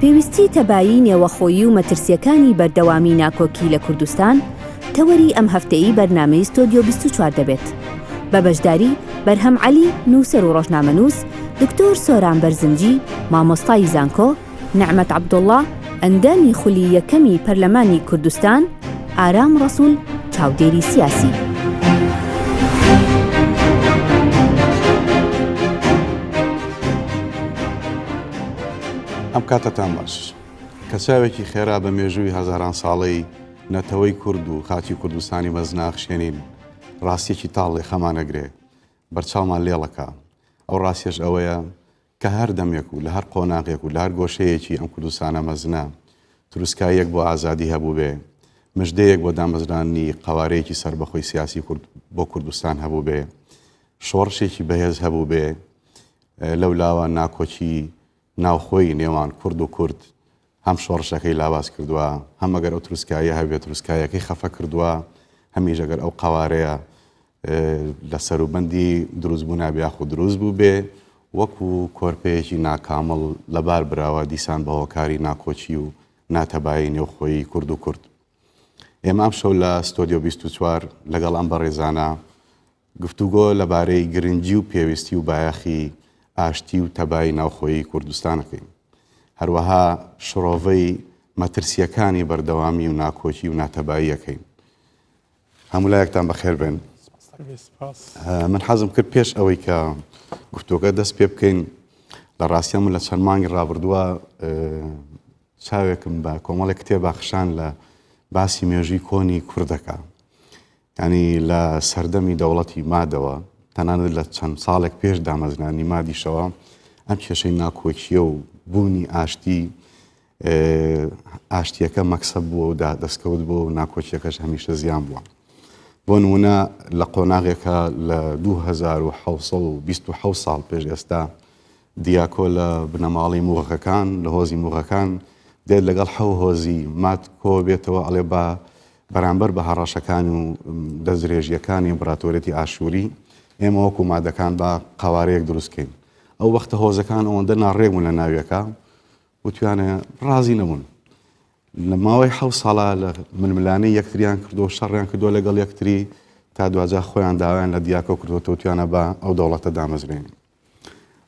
پێویستی تەبایی نێوەخۆیی و مەترسییەکانی بەردەوامی ناکۆکی لە کوردستان، تەوەری ئەم هەفتەی بەرنامەی ستۆدیۆ 24 دەبێت. بە بەشداری، بەرهەم عەلی، نووسەر و ڕۆژنامەنووس، دکتۆر سۆران بەرزنجی، مامۆستای زانکۆ، نەعمەت عەبدوڵڵا، ئەندامی خولی یەکەمی پەرلەمانی کوردستان، ئارام ڕەسول، چاودێری سیاسی. ئەم کاتەتان باش. کە چاوێکی خێرا بە مێژووی هەزاران ساڵەی نەتەوەی کورد و خاکی کوردستانی مەزنا خشێنین، ڕاستیەکی تاڵ لێخەمان ئەگرێ، بەرچاومان لێڵەکا. ئەو ڕاستیەش ئەوەیە کە هەر دەمێک و لە هەر قۆناغێک و لە هەر گۆشەیەکی ئەم کوردستانە مەزنە تروسکاییەک بۆ ئازادی هەبووبێ، مژدەیەک بۆ دامەزراندنی قەوارەیەکی سەربەخۆی سیاسی کورد بۆ کوردستان هەبووبێ، شۆڕشێکی بەهێز هەبووبێ، لەولاوە ناکۆکی ناوخۆی نێوان کورد و کورد هەم شۆڕشەکەی لاواز کردووە، هەم ئەگەر ئەو تروسکاییە هەبێ تروسکاییەکەی خەفە کردووە، هەمیش ئەگەر ئەو قەوارەیە لە سەروبەندی دروستبوونا بێ یاخود دروست بووبێ وەکو کۆرپەیەکی ناکامڵ لەبار براوە دیسان بە هۆکاری ناکۆکی و ناتەبایی نێوخۆیی کورد و کورد. ئێمە ئەمشەو لە ستۆدیۆ 24 لەگەڵ ئەم بەڕێزانە گفتوگۆ لەبارەی گرنگی و پێویستی و بایەخی ئاشتی و تەبایی ناوخۆیی کوردستان ئەکەین. هەروەها شڕۆڤەی مەترسییەکانی بەردەوامی و ناکۆکی و ناتەبایی ئەکەین. هەموو لایەکتان بەخێر بێن. من حەزم کرد پێش ئەوەی کە گفتوگە دەست پێ بکەین لە ڕاستیا من لە چەند مانگی ڕابردووە چاوێکم بە کۆمەڵێک کتێبا خشان لە باسی مێژووی کۆنی کوردەکە ینی لە سەردەمی دەوڵەتی مادەوە تەنانەت لە چەند ساڵێک پێش دامەزرانی مادیشەوە ئەم کێشەی ناکۆکیە و بوونی ئاشتی ئاشتیەکە مەکسەب بووە و دەستکەوت بووە و ناکۆکیەکەش هەمیشە زیان بووە. بۆ نمونە لە قۆناغێکە لە 2727 ساڵ پێش ئێستا دیاکۆ لە بنەماڵەی موغەکان لە هۆزی موغەکان دێت لەگەڵ حەو هۆزی ماد کۆ بێتەوە ئەڵێ بە بەرامبەر بە هەڕەشەکان و دەستدرێژیەکانی ئیمپراتۆریەتی ئاشووری ئێمە وەکو مادەکان بە قەوارەیەک دروستکەین ئەو وەختە هۆزەکان ئەوەندە ناڕێک بوون لە ناویەکە وتویانە ڕازی نەبوون. لە ماوەی حەو ساڵا لە ململانێی یەکتریان کردووە و شەڕیان کردووە لەگەڵ یەکتری تا دواجار خۆیان داوایان لە دیاکۆ کردووە تەوتویانە بە ئەو دەوڵەتە دامەزرێنین.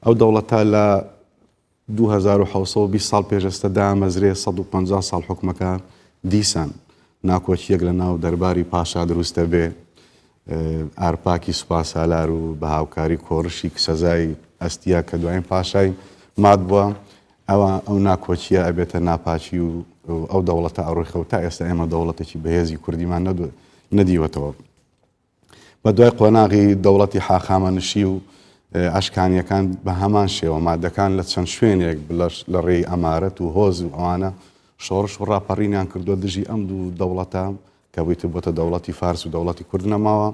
ئەو دەوڵەتە لە 2720 ساڵ پێش ئێستا دامەزرێ 150 ساڵ حکومەکە دیسان ناکۆکییەک لە ناو دەرباری پاشا دروستە بێ ئارپاکی سوپاسالار و بە هاوکاری کۆڕشی کچەزای ئەستیا کە دوایین پاشای ماد بووە، ئەوا ئەو ناکۆکییە ئەبێتە ناپاکی و ئەو دەوڵەتە ئەڕووخێ و تا ئێستا ئێمە دەوڵەتێکی بەهێزی کوردیمان نەدیوەتەوە. بە دوای قۆناغی دەوڵەتی حاخامەنشی و ئەشکانیەکان بە هەمان شێوە مادەکان لە چەند شوێنێک لە ڕێی ئەمارەت و هۆز و ئەوانە شۆڕش و ڕاپەڕینیان کردووە دژی ئەم دوو دەوڵەتە کە بوویتر بۆتە دەوڵەتی فارس و دەوڵەتی کورد نەماوە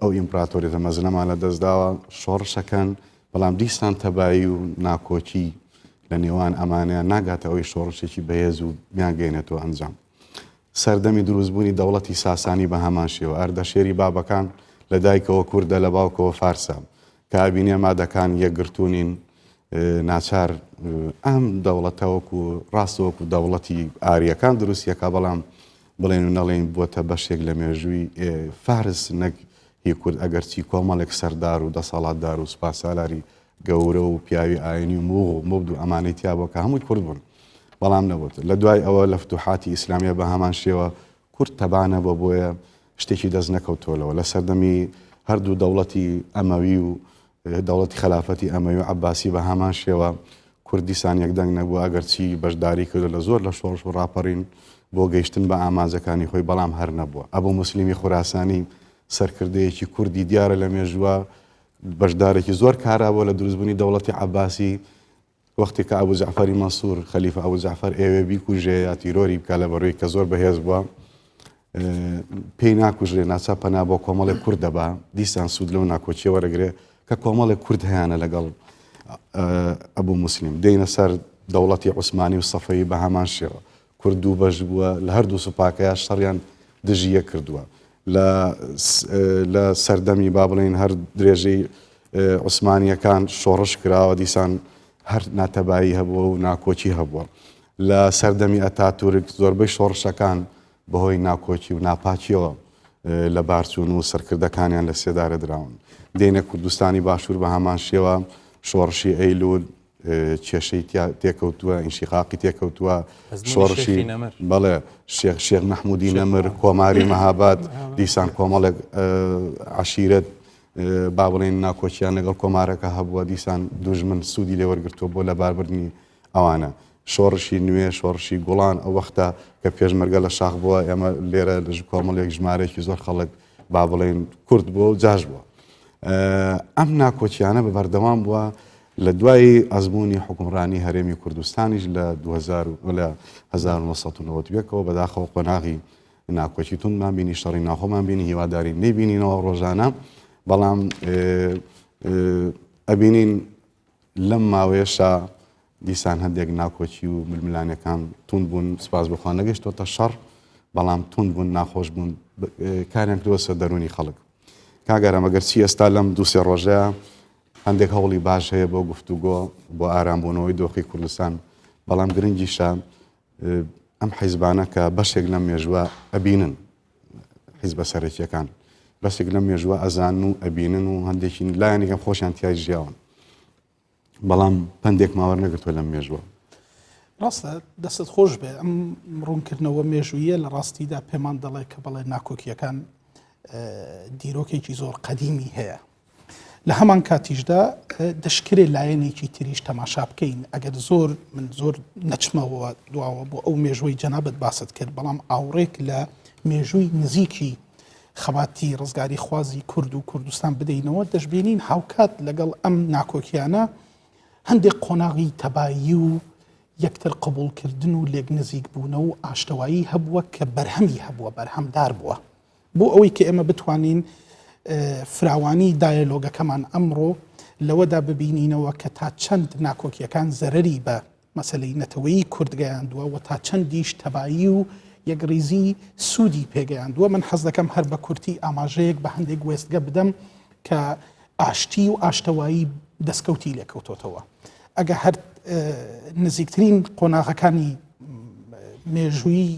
ئەو ئیمپراتۆریەتە مەزنەمان لە دەستداوە شۆڕشەکەن بەڵام دیسان تەبایی و ناکۆکی لە نێوان ئەمانەیان ناگاتە ئەوەی شۆڕشێکی بەهێز و بیانگەێنێتەوە ئەنجام سەردەمی دروستبوونی دەوڵەتی ساسانی بە هەمان شێوە ئەردەشێری بابەکان لە دایکەوە کوردە لە باوکەوە فارسە کە ئەبینێ مادەکان یەکگرتوو نین ناچار ئەم دەوڵەتە وەکو ڕاستە وەکو دەوڵەتی ئاریەکان دروستیەکە بەڵام بڵێن و نەڵێن بووەتە بەشێک لە مێژووی فارس نەک هی کورد ئەگەرچی کۆمەڵێک سەردار و دەسەڵاتدار و سوپاسالاری گەورە و پیاوی ئاینی و موغ و مبد و ئەمانەی تیا بووە کە هەمووی کورد بوون بەڵام نەبوو لە دوای ئەوە لە فتوحاتی ئیسلامیە بە هەمان شێوە کورد تەبا نەبووە بۆیە شتێکی دەست نەکەوتووە لەوە لە سەردەمی هەردوو دەوڵەتی ئەمەوی و دەوڵەتی خەلافەتی ئەمەوی و عەباسی بە هەمان شێوە کورد دیسان یەکدەنگ نەبوو ئەگەرچی بەشداری کردو لە زۆر لە شۆڕش و ڕاپەڕین بۆ گەیشتن بە ئامانجەکانی خۆی بەڵام هەر نەبووە ئەبوو موسلیمی خوراسانی سەرکردەیەکی کوردی دیارە لە مێژووە بەشدارێکی زۆر کارا بووە لە دروستبوونی دەوڵەتی عەباسی وەختی کە ئەبو جەعفەری مەنسوور، خەلیفە ئەبو جەعفەر ئەیەوێ بیکوژێ یا تیرۆری بکا لە بەڕووی کە زۆر بەهێز بووە، پێی ناکوژرێ، ناچار پەنا بۆ کۆمەڵێک کورد دەبا، دیسان سوود لەو ناکۆکییە وەرەگرێ کە کۆمەڵێک کورد هەیانە لەگەڵ ئەبو موسلیم. دێینە سەر دەوڵەتی عوسمانی و سەفەوی بە هەمان شێوە. کورد دوو بەش بووە، لە هەردوو سوپاکەیا شەڕیان دژی یەک کردووە. لە لە سەردەمی با بڵێین هەر درێژەی عوسمانییەکان شۆڕش کراوە، دیسان. هەر ناتەبایی هەبووە و ناکۆکی هەبووە. لە سەردەمی ئەتاتورک زۆربەی شۆڕشەکان بەهۆی ناکۆکی و ناپاکیەوە لە بارچوون و سەرکردەکانیان لە سێدارە دراون. دێنە کوردستانی باشوور بە هەمان شێوە شۆڕشی ئەیلول کێشەی تێکەوتووە، ئینشیقاقی تێکەوتووە، شۆڕشی بەڵێ شێخ شێخ مەحمودی نەمر، کۆماری مەهاباد، دیسان کۆمەڵێک عەشیرەت با بڵێین ناکۆکیان لەگەڵ کۆمارەکە هەبووە، دیسان دوژمن سوودی لێ وەرگرتووە بۆ لەباربردنی ئەوانە. شۆڕشی نوێ، شۆڕشی گوڵان، ئەو وەختە کە پێشمەرگە لە شاخ بووە، ئێمە لێرە لە کۆمەڵێک ژمارەیەکی زۆر خەڵک با بڵێین کورد بووە و جاش بووە. ئەم ناکۆکیانە بە بەردەوام بووە لە دوای ئەزموونی حوکمڕانی هەرێمی کوردستانیش لە 1991 ەوە بەداخەوە قۆناغی ناکۆکی توندمان بینی، شەڕی ناوخۆمان بینی، هیوادارین نەیبینینەوە ڕۆژانە، بەڵام ئەبینین لەم ماوەیەشا دیسان هەندێک ناکۆکی و ململانێکان توند بوون، سپاس بۆ خوا نەگەشتۆتە شەڕ، بەڵام توند بوون، ناخۆش بوون، کاریان کردووە سەر دەروونی خەڵک. کاک ئارام ئەگەرچی ئێستا لەم دوو سێ ڕۆژەیە هەندێک هەوڵی باش هەیە بۆ گفتوگۆ بۆ ئارامبوونەوەی دۆخی کوردستان، بەڵام گرنگیشە ئەم حیزبانە کە بەشێک لەم مێژووە ئەبینن، حیزبە سەرەکیەکان بەشێک لەم مێژووە ئەزانن و ئەبینن و هەندێکی لایەنێکم خۆشیان تیای ژیاون، بەڵام پەندێک ماوەر نەگرتووە لەم مێژووە. ڕاستە دەستت خۆش بێ ئەم ڕوونکردنەوە مێژوویە لە ڕاستیدا پێمان دەڵێ کە بەڵێ ناکۆکیەکان دیرۆکێکی زۆر قەدیمی هەیە لە هەمان کاتیشدا دەشکرێ لایەنێکی تریش تەماشا بکەین ئەگەر زۆر من زۆر نەچمەوە دواوە بۆ ئەو مێژووی جەنابەت باست کرد بەڵام ئاوڕێک لە مێژووی نزیکی خەباتی ڕزگاری خوازی کورد و کوردستان بدەینەوە دەشبینین هاوکات لەگەڵ ئەم ناکۆکیانە هەندێک قۆناغی تەبایی و یەکتر قبوڵکردن و لێک نزیک بوونە و ئاشتەوایی هەبووە کە بەرهەمی هەبووە بەرهەمدار بووە بۆ ئەوەی کە ئێمە بتوانین فراوانی دایەلۆگەکەمان ئەمڕۆ لەوەدا ببینینەوە کە تا چەند ناکۆکیەکان زەرەری بە مەسەلەی نەتەوەیی کورد گەیاندووە و تا چەندیش تەبایی و یەکڕیزی سوودی پێگەیاندووە من حەز دەکەم هەر بە کورتی ئاماژەیەک بە هەندێک وێستگە بدەم کە ئاشتی و ئاشتەوایی دەستکەوتی لێکەوتۆتەوە ئەگە هەر نزیکترین قۆناغەکانی مێژووی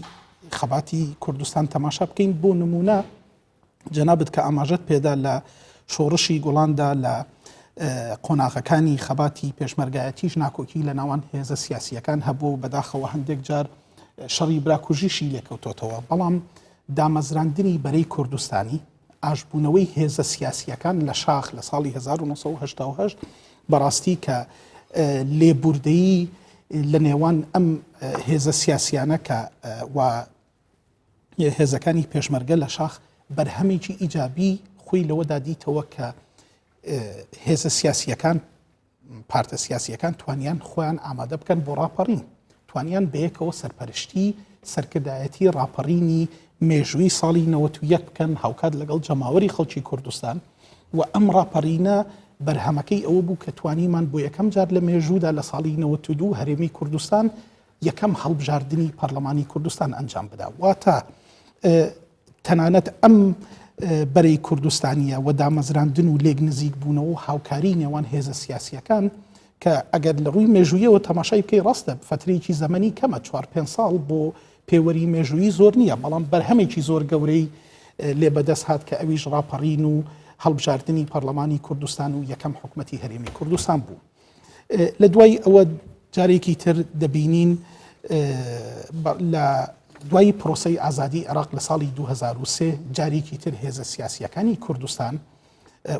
خەباتی کوردستان تەماشا بکەین بۆ نمونە جەنابت کە ئاماژەت پێدا لە شۆڕشی گوڵاندا لە قۆناغەکانی خەباتی پێشمەرگایەتیش ناکۆکی لە ناوان هێزە سیاسیەکان هەبوو بەداخەوە هەندێک جار شەڕی براکوژیشی لێکەوتۆتەوە بەڵام دامەزراندنی بەرەی کوردستانی ئاشبوونەوەی هێزە سیاسیەکان لە شاخ لە ساڵی 1970 بەڕاستی کە لێبوردەیی لە نێوان ئەم هێزە سیاسیانە کە و هێزەکانی پێشمەرگە لە شاخ بەرهەمێکی ئیجابی خۆی لەوەدا دیتەوە کە هێزە سیاسیەکان پارتە سیاسیەکان توانیان خۆیان ئامادە بکەن بۆ ڕاپەڕین توانیان بەیەکەوە سەرپەرشتی سەرکردایەتی ڕاپەڕینی مێژووی ساڵی 91 بکەن هاوکات لەگەڵ جەماوەری خەڵکی کوردستان و ئەم ڕاپەڕینە بەرهەمەکەی ئەوە بوو کە توانیمان بۆ یەکەم جار لە مێژوودا لە ساڵی 92 هەرێمی کوردستان یەکەم هەڵبژاردنی پەرلەمانی کوردستان ئەنجام بدا واتە تەنانەت ئەم بەرەی کوردستانیە و دامەزراندن و لێک نزیک بوونەوە و هاوکاری نێوان هێزە سیاسیەکان کە ئەگەر لە ڕووی مێژوویەوە تەماشای بکەی ڕاستە فترەیەکی زەمەنی کەمە چوار پێ ساڵ بۆ پێوەری مێژوویی زۆر نییە بەڵام بەرهەمێکی زۆر گەورەی لێ بەدەست هات کە ئەویش ڕاپەڕین و هەڵبژاردنی پەرلەمانی کوردستان و یەکەم حکومەتی هەرێمی کوردستان بوو. لە دوای ئەوە جارێکی تر دەبینین لە دوای پرۆسەی ئازادی عێراق لە ساڵی 2003 جارێکی تر هێزە سیاسیەکانی کوردستان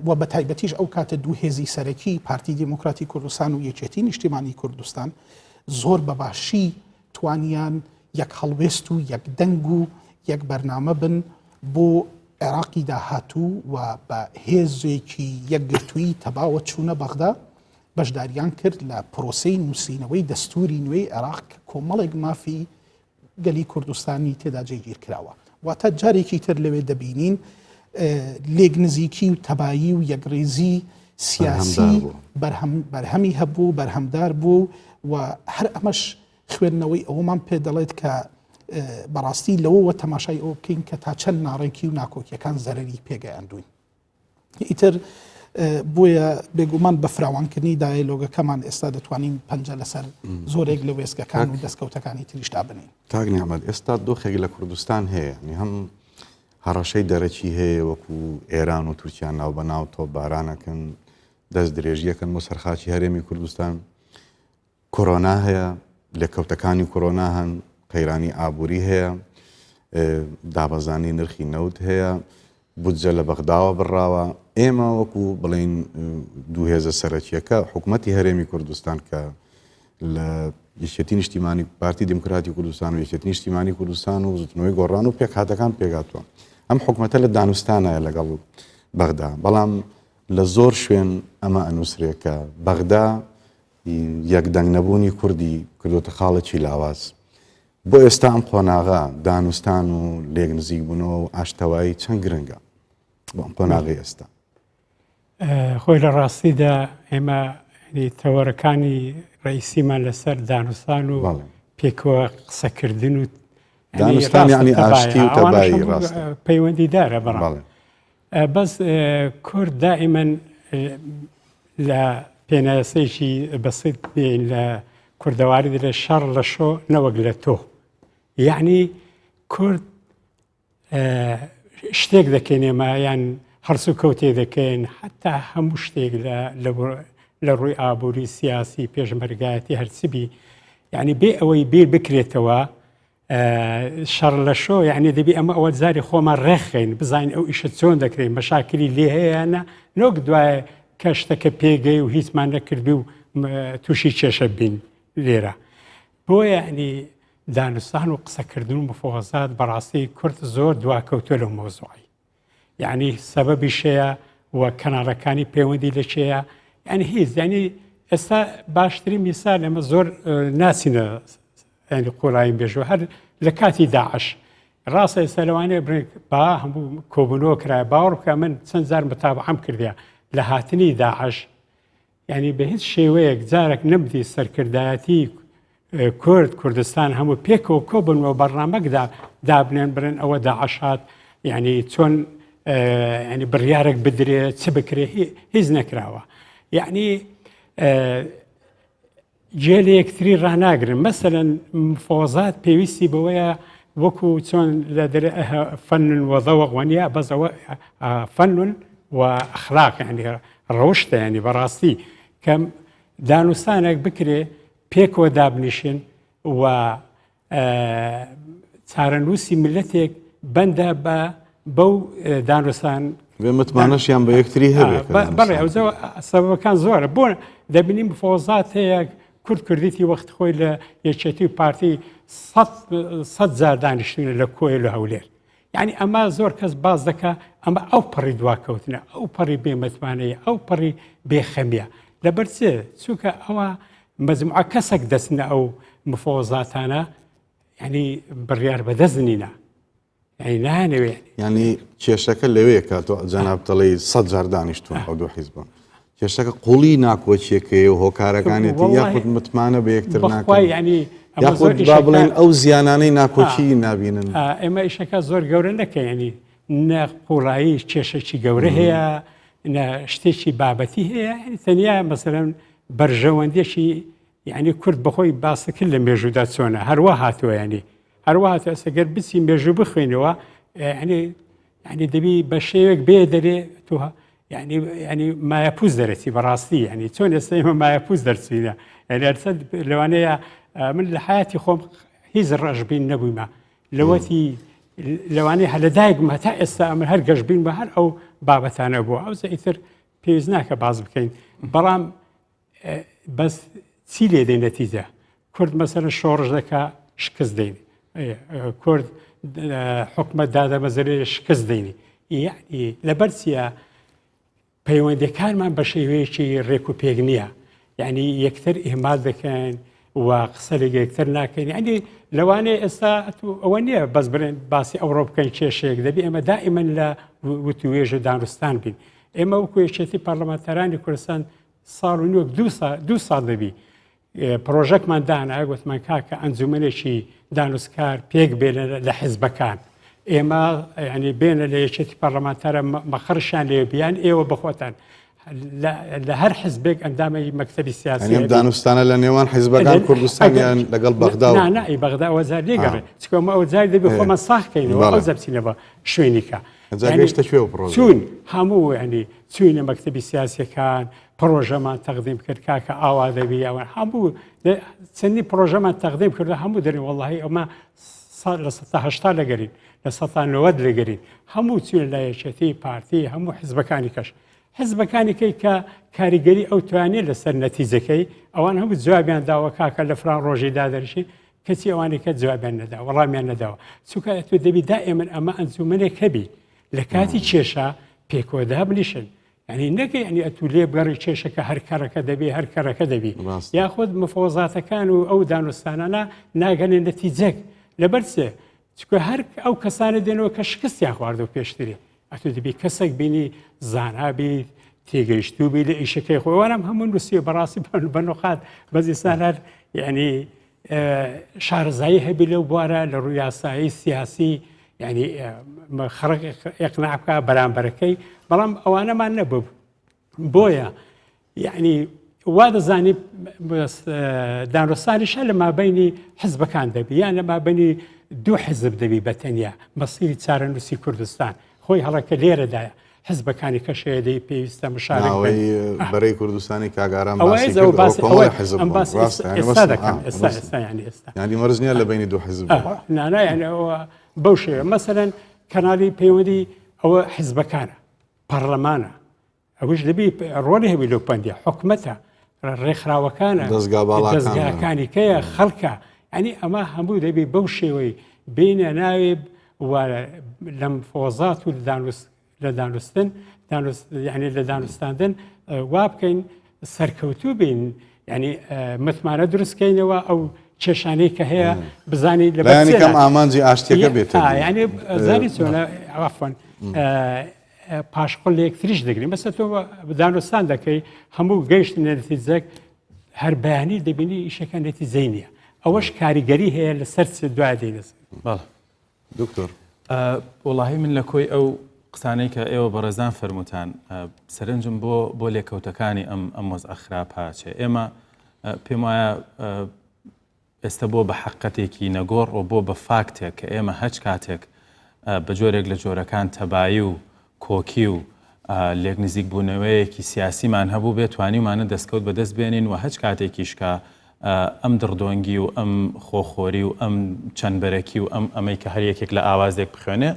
و بە تایبەتیش ئەو کاتە دوو هێزی سەرەکی پارتی دیموکراتی کوردستان و یەکێتی نیشتیمانی کوردستان زۆر بەباشی توانیان یەک هەڵوێست و یەک دەنگ و یەک بەرنامە بن بۆ عێراقی داهاتوو و بە هێزێکی یەکگرتووی تەباوە چوونە بەغدا، بەشداریان کرد لە پرۆسەی نووسینەوەی دەستووری نوێی عێراق کە کۆمەڵێک مافی گەلی کوردستانی تێدا جێگیر کراوە. واتە جارێکی تر لەوێ دەبینین لێک نزیکی و تەبایی و یەکڕیزی سیاسی بەرهەمی هەبوو، بەرهەمدار بوو و هەر ئەمەش خوێندنەوەی ئەوەمان پێ دەڵێت کە بەڕاستی لەوەوە تەماشای ئەوە بکەین کە تا چەند ناڕێکی و ناکۆکیەکان زەرەری پێگەیاندوین. ئیتر. بۆیە بێگومان بە فراوانکردنی دایەلۆگەکەمان ئێستا دەتوانین پەنجە لەسەر زۆرێک لە وێستگەکان و دەستکەوتەکانی تریش دابنێین. کاک نیعمەت ئێستا دۆخێک لە کوردستان هەیە یانی هەم هەڕەشەی دەرەکی هەیە وەکو ئێران و تورکیا ناوبەناو تۆپبارانەکەن دەست درێژیەکەن بۆ سەرخاکی هەرێمی کوردستان کۆرۆنا هەیە، لێکەوتەکانی کۆرۆنا هەن، قەیرانی ئابووری هەیە، دابەزانی نرخی نەوت هەیە، بودجە لە بەغداوە بڕاوە. ئێمە وەکو بڵێین دوو هێزە سەرەکیەکە حکوومەتی هەرێمی کوردستان کە لە یەکێتی نیشتیمانی پارتی دیموکراتی کوردستان و یەکێتی نیشتیمانی کوردستان و بزوتنەوەی گۆڕان و پێکهاتەکان پێکهاتووە ئەم حکوومەتە لە دانوستانە لەگەڵ بەغدا بەڵام لە زۆر شوێن ئەمە ئەنووسرێ کە بەغدا یەک دەنگ نەبوونی کوردی کردۆتە خاڵێکی لاواز. بۆ ئێستا ئەم قۆناغە دانوستان و لێک نزیک بوونەوە و ئاشتەوایی چەند گرنگە بۆ ئەم قۆناغەی ئێستا؟ خۆی لە ڕاستیدا ئێمە تەوەرەکانی ڕئیسیمان لەسەر دانوستان و پێکەوە قسەکردن و دانوستان یعنی ئاشتی و تەبایی ڕاستە پەیوەندیدارە بەڵێ بەس کورد دائیمەن لە پێناسەیەکی بەسیت بێین لە کوردەواری دەلێ شەڕ لە شۆ نەوەک لە تۆ یعنی کورد شتێک دەکەین ئێمە یان هەڵس و کەوتێ دەکەین حتا هەموو شتێک لە ڕووی ئابووری سیاسی پێشمەرگایەتی هەرچبی یعنی بێ ئەوەی بیر بکرێتەوە شەڕ لە شۆ یعنی دەبی ئەمە ئەوە جاری خۆمان ڕێکخەین بزانین ئەو ئیشە چۆن دەکرێت مەشاکلی لێ هەیەە نۆک دوایە کە شتەکە پێگەی و هیچمان نەکردبی و تووشی کێشە بین لێرە بۆیە ینی دانوستان و قسەکردن و مفۆزات بەڕاستی کورد زۆر دواکەوتوە لەو مۆزوعی یعنی سەبەبیش هەیە و کەناڵەکانی پەیوەندی لە کێیە یعنی هیچ یعنی ئێستا باشترین میسال ئێمە زۆر ناسینە ینی قۆڵایی بێژوە هەر لە کاتی داعش ڕاستە ئێستا لەوانەیە برێک با هەموو کۆبوونەوە کرایە باوەڕ بکە من چەند جار متابعەم کردیا لە هاتنی داعش یانی بە هیچ شێوەیەک جارێک نەمدی سەرکردایەتی کورد کوردستان هەموو پێکەوە کۆ بنەوە بەرنامەکدا دابنێن برن ئەوە داعشات یعنی چۆن ینی بڕیارێک بدرێ چ بکرێ هیچ نەکراوە یعنی گوێ لە یەکتری ڕاناگرن مەسەلەن مفاوەزات پێویستی بەوەیە وەکو چۆن لە دەرێ فەن و ذەوق وەنیە بەس ئەوە فەن و ئەخلاق یعنی ڕەوشتە یعنی بەڕاستی کە دانوستانێک بکرێ پێکەوە دابنیشن و چارەنووسی میللەتێک بەندە بە بەو دانوستان بێ متمانەشیان بە یەکتری هەبێت بەڵێ ئەو سەبەکان زۆرە بۆ دەبینیم فۆزات هەیە کورد کوردیتی وەخت خۆی لە یەکێتی و پارتی سە جار دانیشتونە لە کۆیە لە هەولێر یعنی ئەمە زۆر کەس باز دەکا ئەمە ئەو پەڕی دواکەوتنە ئەو پەڕی بێمەتمانەیە ئەو پەڕی بێخەمیە لەبەر چێ چونکە ئەوە مەجموعە کەسێک دەچنە ئەو مفۆزاتانە یعنی بڕیار بەدەست نینە یعنی نانەوێ یعنی کێشەکە لەوەیە کە تۆ جەناب دەڵێی سە جار دانیشتون ئەو دوو حیزبە کێشەکە قوڵی ناکۆکیەکەی و هۆکارەکانێتی یاخود متمانە بە یەکتر ناکەن ینی یاخود با بڵێن ئەو زیانانەی ناکۆکی نابینن ئێمە ئیشەکە زۆر گەورە نەکەینی نە قوڵایی کێشێکی گەورە هەیە نە شتێکی بابەتی هەیە تەنیا مەسەرەن بەرژەوەندێکی یعنی کورد بەخۆی باسەکرد لە مێژوودا چۆنە هەروە هاتووە ینی هەروە هاتووە ئەگەر بچی مێژوو بخوێنەوە ینی یعنی دەبی بە شێوێک بێ دەرێ تو یعنی یعنی مایەپوز دەرەچی بەڕاستی یعنی چۆن ئێستا ئێمە مایەپوز دەرچینە یعنی هەرچەند لەوانەیە من لە حیاتی خۆم هیچ ڕەشبین نەبوویمە لەوەتی لەوانەیە هەر لە دایکم هەتا ئێستا ئەمر هەر گەشبین بە هەر ئەو بابەتانە بووە ئەو ئیتر پێویست ناکە باز بکەین بەڵام بەس چی لێ دێ نەتیجە کورد مەسەرە شۆڕش دەکا شکست دێنی کورد حکومت دادەمەزرێ شکست دێنی یعنی لەبەر چیە پەیوەندەکانمان بە شێوەیەکی ڕێک و پێک نییە یعنی یەکتر ئێمال دەکەن و قسە لەگە یەکتر ناکەین ینی لەوانەیە ئێستا ئەوە نییە بەس برێن باسی ئەوڕۆ بکەین کێشەیەک دەبی ئێمە دائیمەن لە وتوێژ و دانوستان بین ئێمە وەکو یەکێتی پەرلەمانتارانی کوردستان ساڵ و نوێک دوو ساڵ دەبی پرۆژەکمان دانا گوتمان کاکە ئەنجومەنێکی دانوسکار پێک بێنە لە حزبەکان ئێمە ینی بێنە لە یەکێتی پەرلەمانتارە مەخەرشیان لێ بیان ئێوە بەخۆتان. لە هەر حزبێک ئەندامی مەکتەبی سیاسی ئەم دانوستانە لە نێوان حیزبەکان کوردستانیان لەگەڵ بەغدا نا ئی بەغدا وەزار لێگەڕێ چکۆمە ئەو جار دەبێ خۆمان ساخکەینەوە ئەو زەبچینەوە شوێنیکە گەشتە کوێ پڕۆژە چوون هەموو ینی چوینە مەکتەبی سیاسەکان پرۆژەمان تەقدیم کرد کاکە ئاوا دەبی ئەوە هەموو چەندی پرۆژەمان تەقدیم کرد هەموو دەرێ وەڵی ئەمە 80% لەگەرین 90% لەگەرین هەموو چوین لە یەکێتی پارتی هەموو حزبەکانی کەش حزبەکانی کەی کە کاریگەری ئەو توانێت لەسەر نەتیجەکەی ئەوان هەموو جوابیان داوە کاکە لە فران ڕۆژی دادەرشی کەچی ئەوانی کە جوابیان نەدا وەڵامیان نەداوە چونکە ئەتۆ دەبی دائێمن ئەمە ئەنجومەنێک هەبی لە کاتی کێشە پێکەوە دابنیشن یعنی نەکە یعنی ئەتو لێ بگەڕی کێشەکە هەر کەڕەکە دەبی هەر کەڕەکە دەبی یاخود مفەوەزاتەکان و ئەو دانوستانانە ناگەنە نەتیجەک لەبەر چێ چونکە هەر ئەو کەسانە دێنەوە کە شکستیان خواردو پێشتری ئەتو دەبی کەسێک بینی زانا بیت تێگەیشتوو بی لە ئیشەکەی خۆی وانم هەموو نووسیوە بەڕاستی بە نوقات بەس ئینسان هەر یعنی شارەزایی هەبی لەو بوارە لە ڕووی یاسایی سیاسی یعنی خەڵک ئقناع بکە بەرامبەرەکەی بەڵام ئەوانەمان نەبوو بۆیە یعنی وا دەزانی دانوستانیشە لە مابینی حزبەکان دەبی یان لە مابینی دوو حزب دەبی بە تەنیا مەسیری چارەنووسی کوردستان خۆی هەڵەکە لێرەدایە حزبەکانی کەشەیە دەی پێویستە مشارەوەی بەرەی کوردستانی کاگاران ینی مەرز نییە لە بینی دوو حزب نانا یعنی ئەوە بەو شێوە مەسەرەن کەنالی پەیوەندی ئەوە حزبەکانە پەرلەمانە ئەوش دەبی ڕۆڵی هەبی لەو پەندە حکومەتە ڕێکخراوەکانە دەزگا باڵاکانە دەزگاکانی کەیە خەڵکە ئەنی ئەمە هەموو دەبی بەو شێوەی بینە ناوێ و لەم فۆزات و لە دانوستن یعنی لە دانوستاندن وا بکەین سەرکەوتوو بین یعنی متمانە دروستکەینەوە ئەو کێشانەی کە هەیە بزانین لە بەیانیکەم ئامانجی ئاشتیەکە بێت یعنی زانی چۆنە عفوا پاشقول لە یەکتریش دەگرین بەسە تۆ دانوستان دەکەی هەموو گەیشت نەتیجەک هەر بەیانی دەبینی ئیشەکە نەتیجەی نییە ئەوەش کاریگەری هەیە لەسەر چ دوای دێنەس دکتۆر وەڵاهی من لە کۆی ئەو قسانەی کە ئێوە بەڕێزان فەرمووتان سەرنجم بۆ بۆ لێکەوتەکانی ئەم ئەم وەزعە خراپە چێ ئێمە پێم وایە ئێستە بۆ بە حەققەتێکی نەگۆڕ و بۆ بە فاکتێک کە ئێمە هەچ کاتێک بە جۆرێک لە جۆرەکان تەبایی و کۆکی و لێک نزیکبوونەوەیەکی سیاسیمان هەبووبێ توانیومانە دەستکەوت بەدەست بێنین و هەچ کاتێکیش کە ئەم دڕدۆنگی و ئەم خۆخۆری و ئەم چەندبەرەکی و ئەم ئەمەی کە هەر یەکێک لە ئاوازێک بخوێنێ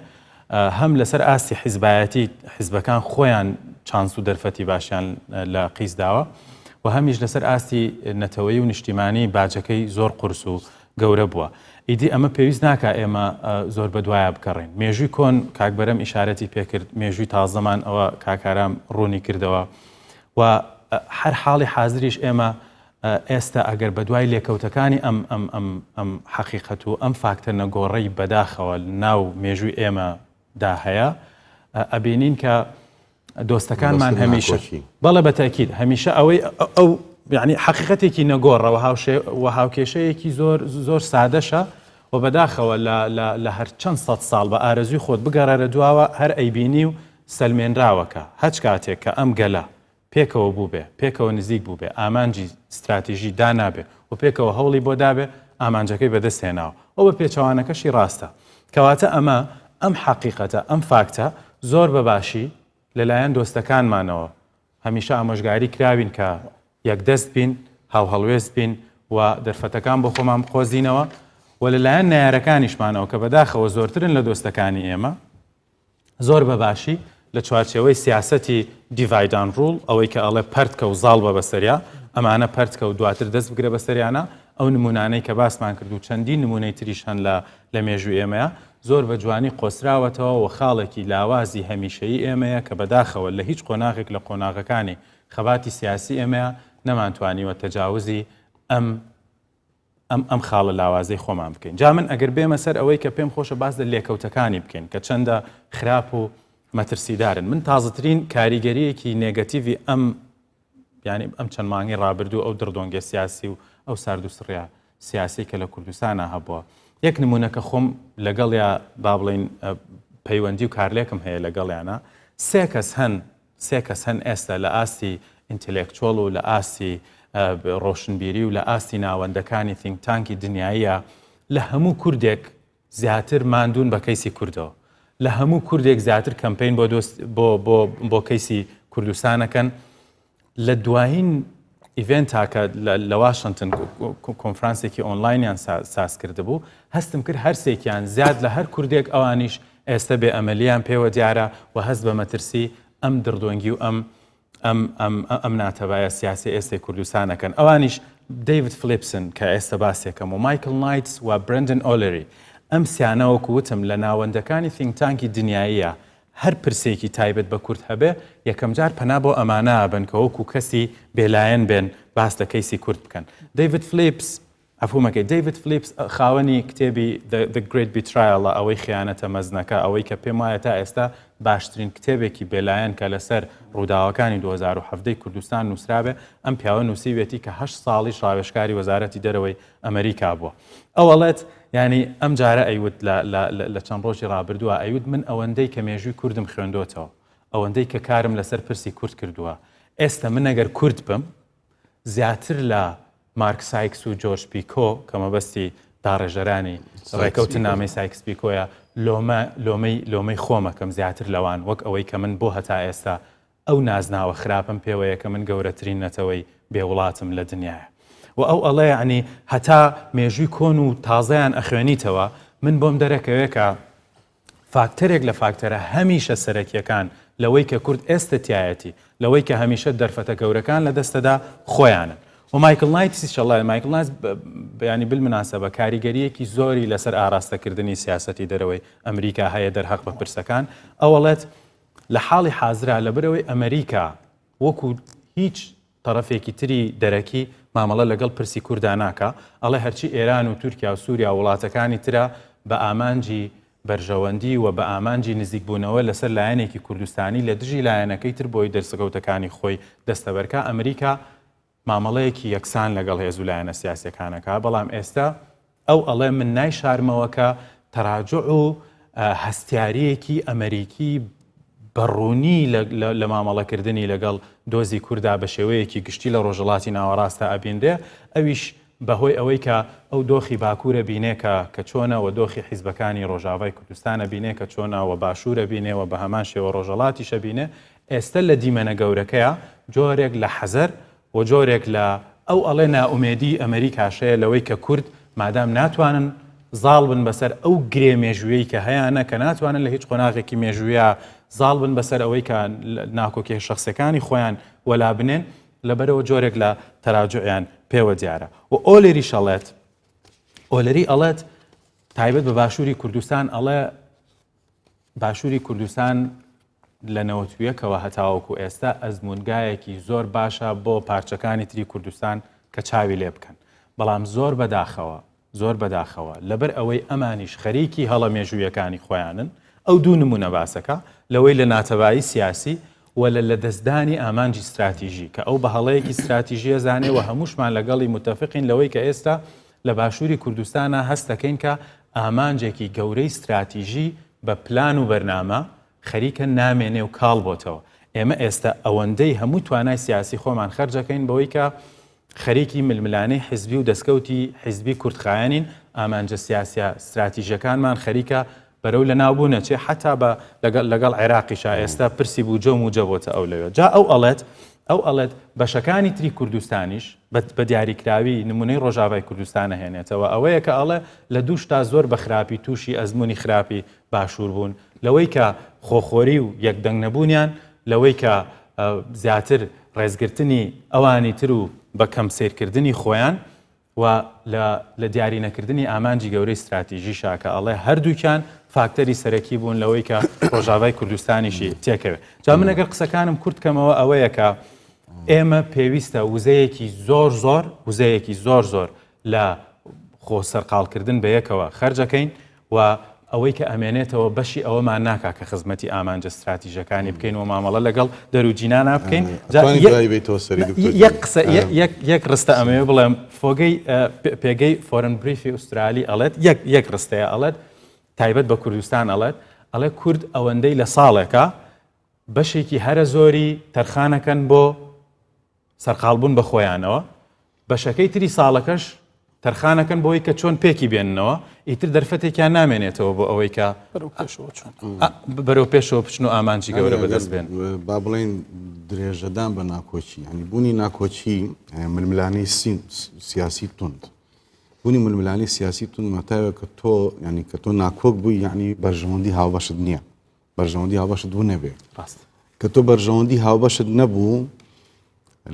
هەم لەسەر ئاستی حیزبایەتی حیزبەکان خۆیان چانس و دەرفەتی باشیان لە قیس داوە و هەمیش لەسەر ئاستی نەتەوەیی و نیشتیمانی باجەکەی زۆر قورس و گەورە بووە. ئیدی ئەمە پێویست ناکا ئێمە زۆر بەدوایا بگەڕێین. مێژووی کۆن کاک بەرەم ئیشارەتی پێکرد، مێژووی تازەمان ئەوە کاک ئارام ڕوونی کردەوە و هەر حاڵی حازریش ئێمە ئێستا ئەگەر بەدوای لێکەوتەکانی ئەم ئەم ئەم ئەم حەقیقەت و ئەم فاکتە نەگۆڕەی بەداخەوە ناو مێژووی ئێمە دا هەیە ئەبینین کە دۆستەکانمان هەمیشە بەڵێ بە تاکید هەمیشە ئەوەی ئەو یعنی حەقیقەتێکی نەگۆڕەوە هاوشێ و هاوکێشەیەکی زۆر زۆر سادەشە و بەداخەوە لە هەر چەند سەد ساڵ بە ئارەزوی خۆت بگەڕێرە دواوە هەر ئەیبینی و سەلمێنراوەکە هەچ کاتێک کە ئەم گەلە پێکەوە بووبێ، پێکەوە نزیک بووبێ، ئامانجی ستراتیژی دانابێ و پێکەوە هەوڵی بۆ دابێ، ئامانجەکەی بەدەست هێناوە و بە پێچەوانەکەشی ڕاستە. کەواتە ئەمە، ئەم حەقیقەتە، ئەم فاکتە زۆر بە باشی لە لایەن دۆستەکانمانەوە هەمیشە ئامۆژگاری کراوین کە یەکدەست بین، هاوهەڵوێست بین و دەرفەتەکان بۆ خۆمان بقۆزینەوە و لە لایەن نەیارەکانیشمانەوە کە بەداخەوە زۆرترن لە دۆستەکانی ئێمە، زۆر بە باشی لە چوارچێوەی سیاسەتی Divide and Rule، ئەوەی کە ئەڵێ پەرتکە و زاڵ بە بەسەریا، ئەمانە پەرتکە و دواتر دەست بگرە بەسەریانا، ئەو نموونانەی کە باسمان کرد و چەندین نموونەی تریش هەن لە لە مێژووی ئێمەیا، زۆر بە جوانی قۆسراوەتەوە و خاڵێکی لاوازی هەمیشەیی ئێمەیە کە بەداخەوە لە هیچ قۆناغێک لە قۆناغەکانی خەباتی سیاسی ئێمەیا نەمانتوانیوە تەجاوزی ئەم ئەم ئەم خاڵە لاوازەی خۆمان بکەین. جا من ئەگەر بێمە سەر ئەوەی کە پێم خۆشە باس لە لێکەوتەکانی بکەین کە چەندە خراپ و مەترسیدارن. من تازەترین کاریگەرییەکی نێگەتیڤی ئەم یانی ئەم چەند مانگەی ڕابردوو ئەو دڕدۆنگە سیاسی و ئەو ساردوسڕە سیاسی کە لە کوردستانا هەبووە یەک نمونە کە خۆم لەگەڵیا با بڵین پەیوەندی و کارلێکم هەیە لەگەڵیانە سێ کەس هەن. سێ کەس هەن ئێستا لە ئاستی intellectual و لە ئاستی ڕۆشنبیری و لە ئاستی ناوەندەکانی think tank ی دنیاییە لە هەموو کوردێک زیاتر ماندوون بە کەیسی کوردەوە لە هەموو کوردێک زیاتر کەمپین بۆ دۆست بۆ بۆ بۆ کەیسی کوردستانەکەن لە دوایین event ا کە لە واشنتن کۆنفرانسێکی ئۆنلاینیان ساز کردبوو هەستم کرد هەرسێکیان زیاد لە هەر کوردێک ئەوانیش ئێستا بێ ئەمەلیان پێوە دیارە و هەست بە مەترسی ئەم دڕدۆنگی و ئەم ئەم ئەم ئەم ناتەبایە سیاسی ئێستەی کوردستان ئەکەن ئەوانیش دەیڤد فلیپسن کە ئێستا باسێکەم و مایکل نایتس و برندن ئۆلری ئەم سیانە وەکو وتم لە ناوەندەکانی think tank ی دنیاییە هەر پرسێکی تایبەت بە کورد هەبێ یەکەمجار پەنا بۆ ئەمانە ئەبەن کە وەکو کەسی بێلایەن بێن باس لە کەیسی کورد بکەن دەیڤد فلیپس عەفومەکەی دەیڤد فلیپس خاوەنی کتێبی The Great Betrayal ە ئەوەی خیانەتە مەزنەکە ئەوەی کە پێم وایە تا ئێستا باشترین کتێبێکی بێلایەن کە لەسەر ڕووداوەکانی 2017 کوردستان نووسرابێ ئەم پیاوە نووسیوێتی کە هەشت ساڵیش ڕاوێژکاری وەزارەتی دەرەوەی ئەمریکا بووە ئەو ئەڵێت یانی ئەم جارە ئەیوت لە چەند ڕۆژی ڕابردووە ئەیوت من ئەوەندەی کە مێژووی کوردم خوێندۆتەوە ئەوەندەی کە کارم لەسەر پرسی کورد کردووە ئێستا من ئەگەر کورد بم زیاتر لە مارک سایکس و جۆرج پیکۆ کە مەبەستی داڕێژەرانی ڕێکەوتنامەی سایکس پیکۆیە لۆمە لۆمەی لۆمەی خۆمەکەم زیاتر لەوان وەک ئەوەی کە من بۆ هەتا ئێستا ئەو نازناوە خراپەم پێوەیە کە من گەورەترین نەتەوەی بێ وڵاتم لە دنیایە. و ئەو ئەڵێ یەعنی هەتا مێژووی کۆن و تازەیان ئەخوێنیتەوە من بۆم دەرەکەوێ کە فاکتەرێک لە فاکتەرە هەمیشە سەرەکیەکان لەوەی کە کورد ئێستە تیایەتی لەوەی کە هەمیشە دەرفەتە گەورەکان لە دەستەدا خۆیانن. و مایکل نایتسیش ئەڵێ مایکل نایتس یانی بالمناسبە کاریگەریەکی زۆری لەسەر ئاراستەکردنی سیاسەتی دەرەوەی ئەمریکا هەیە دەرهەق بە پرسەکان ئەو ئەڵێت لە حاڵی حازرا لەبەرئەوەی ئەمەریکا وەکو هیچ تەڕەفێکی تری دەرەکی مامەڵە لەگەڵ پرسی کوردا ناکا، ئەڵێ هەرچی ئێران و تورکیا و سوریا و وڵاتەکانی ترە بە ئامانجی بەرژەوەندی و بە ئامانجی نزیکبوونەوە لەسەر لایەنێکی کوردستانی لە دژی لایەنەکەی تر بۆی دەرسکەوتەکانی خۆی دەستەبەرکا ئەمریکا مامەڵەیەکی یەکسان لەگەڵ هێز و لایەنە سیاسیەکان ئەکا، بەڵام ئێستا ئەو ئەڵێ من نایشارمەوە کە تەراجوع و هەستیارییەکی ئەمەریکی بە ڕوونی لە مامەڵەکردنی لەگەڵ دۆزی کوردا بە شێوەیەکی گشتی لە ڕۆژهەڵاتی ناوەڕاستدا ئەبینرێ، ئەویش بە هۆی ئەوەی کە ئەو دۆخی باکوورە بینێ کە کە چۆنە و دۆخی حیزبەکانی ڕۆژاڤای کوردستان ئەبینێ کە چۆنە و باشوور ئەبینێ و بە هەمان شێوە ڕۆژهەڵاتیش ئەبینێ ئێستە لە دیمەنە گەورەکەیا جۆرێک لە حەزەر و جۆرێک لە ئەو ئەڵێ نائومێدی ئەمەریکاش هەیە لەوەی کە کورد مادام ناتوانن زاڵ بن بەسەر ئەو گرێ مێژوویەی کە هەیانە کە ناتوانن لە هیچ قۆناغێکی مێژوویا زاڵ بن بەسەر ئەوەی کە ناکۆکیە شەخسیەکانی خۆیان وەلا بنێن لەبەرەوە جۆرێک لە تەراجوعیان پێوە دیارە و ئۆلێریش ئەڵێت ئۆلەری ئەڵێت تایبەت بە باشووری کوردستان ئەڵێ باشووری کوردستان لە نەوەتویەکەوە هەتاوەکو ئێستا ئەزموونگایەکی زۆر باشە بۆ پارچەکانی تری کوردستان کە چاوی لێ بکەن بەڵام زۆر بەداخەوە زۆر بەداخەوە لەبەر ئەوەی ئەمانیش خەریکی هەڵە مێژوویەکانی خۆیانن ئەو دوو نمونە باسەکە لەوەی لە ناتەبایی سیاسی و لە لەدەستدانی ئامانجی ستراتیژی کە ئەو بە هەڵەیەکی ستراتیژیە زانێ و هەمووشمان لەگەڵی متفقین لەوەی کە ئێستا لە باشووری کوردستانا هەست دەکەین کە ئامانجێکی گەورەی ستراتیژی بە پلان و بەرنامە خەریکە نامێنێ و کاڵ بۆتەوە. ئێمە ئێستە ئەوەندەی هەموو توانای سیاسی خۆمان خەرج ئەکەین بەوەی کە خەریکی ململانێی حیزبی و دەسکەوتی حیزبی کورتخایەنین، ئامانجە سیاسیە ستراتیژیەکانمان خەریکە بەرەو لەناوبوون ئەچێ حەتا بە لەگەڵ لەگەڵ عێراقیشا ئێستا پرسی بوجە و موجە بۆتە ئەولەویەت. جا ئەو ئەڵێت ئەو ئەڵێت بەشەکانی تری کوردستانیش بە دیاریکراوی نمونەی ڕۆژاڤای کوردستان ئەهێنێتەوە ئەوەیە کە ئەڵێ لە دوو شتا زۆر بە خراپی تووشی ئەزموونی خراپی باشوور بوون لەوەی کە خۆخۆری و یەکدەنگ نەبوونیان لەوەی کە زیاتر ڕێزگرتنی ئەوانی تر و بە کەم سەیرکردنی خۆیان و لە لە دیاری نەکردنی ئامانجی گەورەی ستراتیژیشا کە ئەڵێ هەردووکیان فاکتەری سەرەکی بوون لەوەی کە ڕۆژاڤای کوردستانیشی تێکەوێ. جا من ئەگەر قسەکانم کورت کەمەوە ئەوەیە کە ئێمە پێویستە وزەیەکی زۆر زۆر وزەیەکی زۆر زۆر لە خۆ سەرقاڵکردن بە یەکەوە خەرجەکەین و ئەوەی کە ئەمێنێتەوە بەشی ئەوەمان ناکا کە خزمەتی ئامانجە ستراتیژەکانی بکەین و مامەڵە لەگەڵ دەروجینانا بکەین. یەک قسە یەک ڕستە ئەمەوێ بڵێم فۆگەی پێگەی فۆرن بریفی ئوسترالی ئەڵێت یەک یەک ڕستەیە ئەڵێت تایبەت بە کوردستان ئەڵێت ئەڵێ کورد ئەوەندەی لە ساڵێکە. بەشێکی هەرە زۆری تەرخانەکەن بۆ سەرقاڵبوون بە خۆیانەوە، بەشەکەی تری ساڵەکەش تەرخانەکەن بۆی کە چۆن پێکی بێننەوە، ئیتر دەرفەتێکیان نامێنێتەوە بۆ ئەوەی کە بەرەو پێشەوە بچن و ئامانجی گەورە بەدەست بێن. با بڵێین درێژەدان بە ناکۆکی، یانی بوونی ناکۆکی ململانێی سیاسی توند، بوونی ململانێی سیاسی توند ماتاوێک کە تۆ یانی کە تۆ ناکۆک بووی یانی بەرژەوەندی هاوبەشت نییە. بەرژەوەندی هاوبەشت بوو نەبێ ڕاست کە تۆ بەرژەوەندی هاوبەشت نەبوو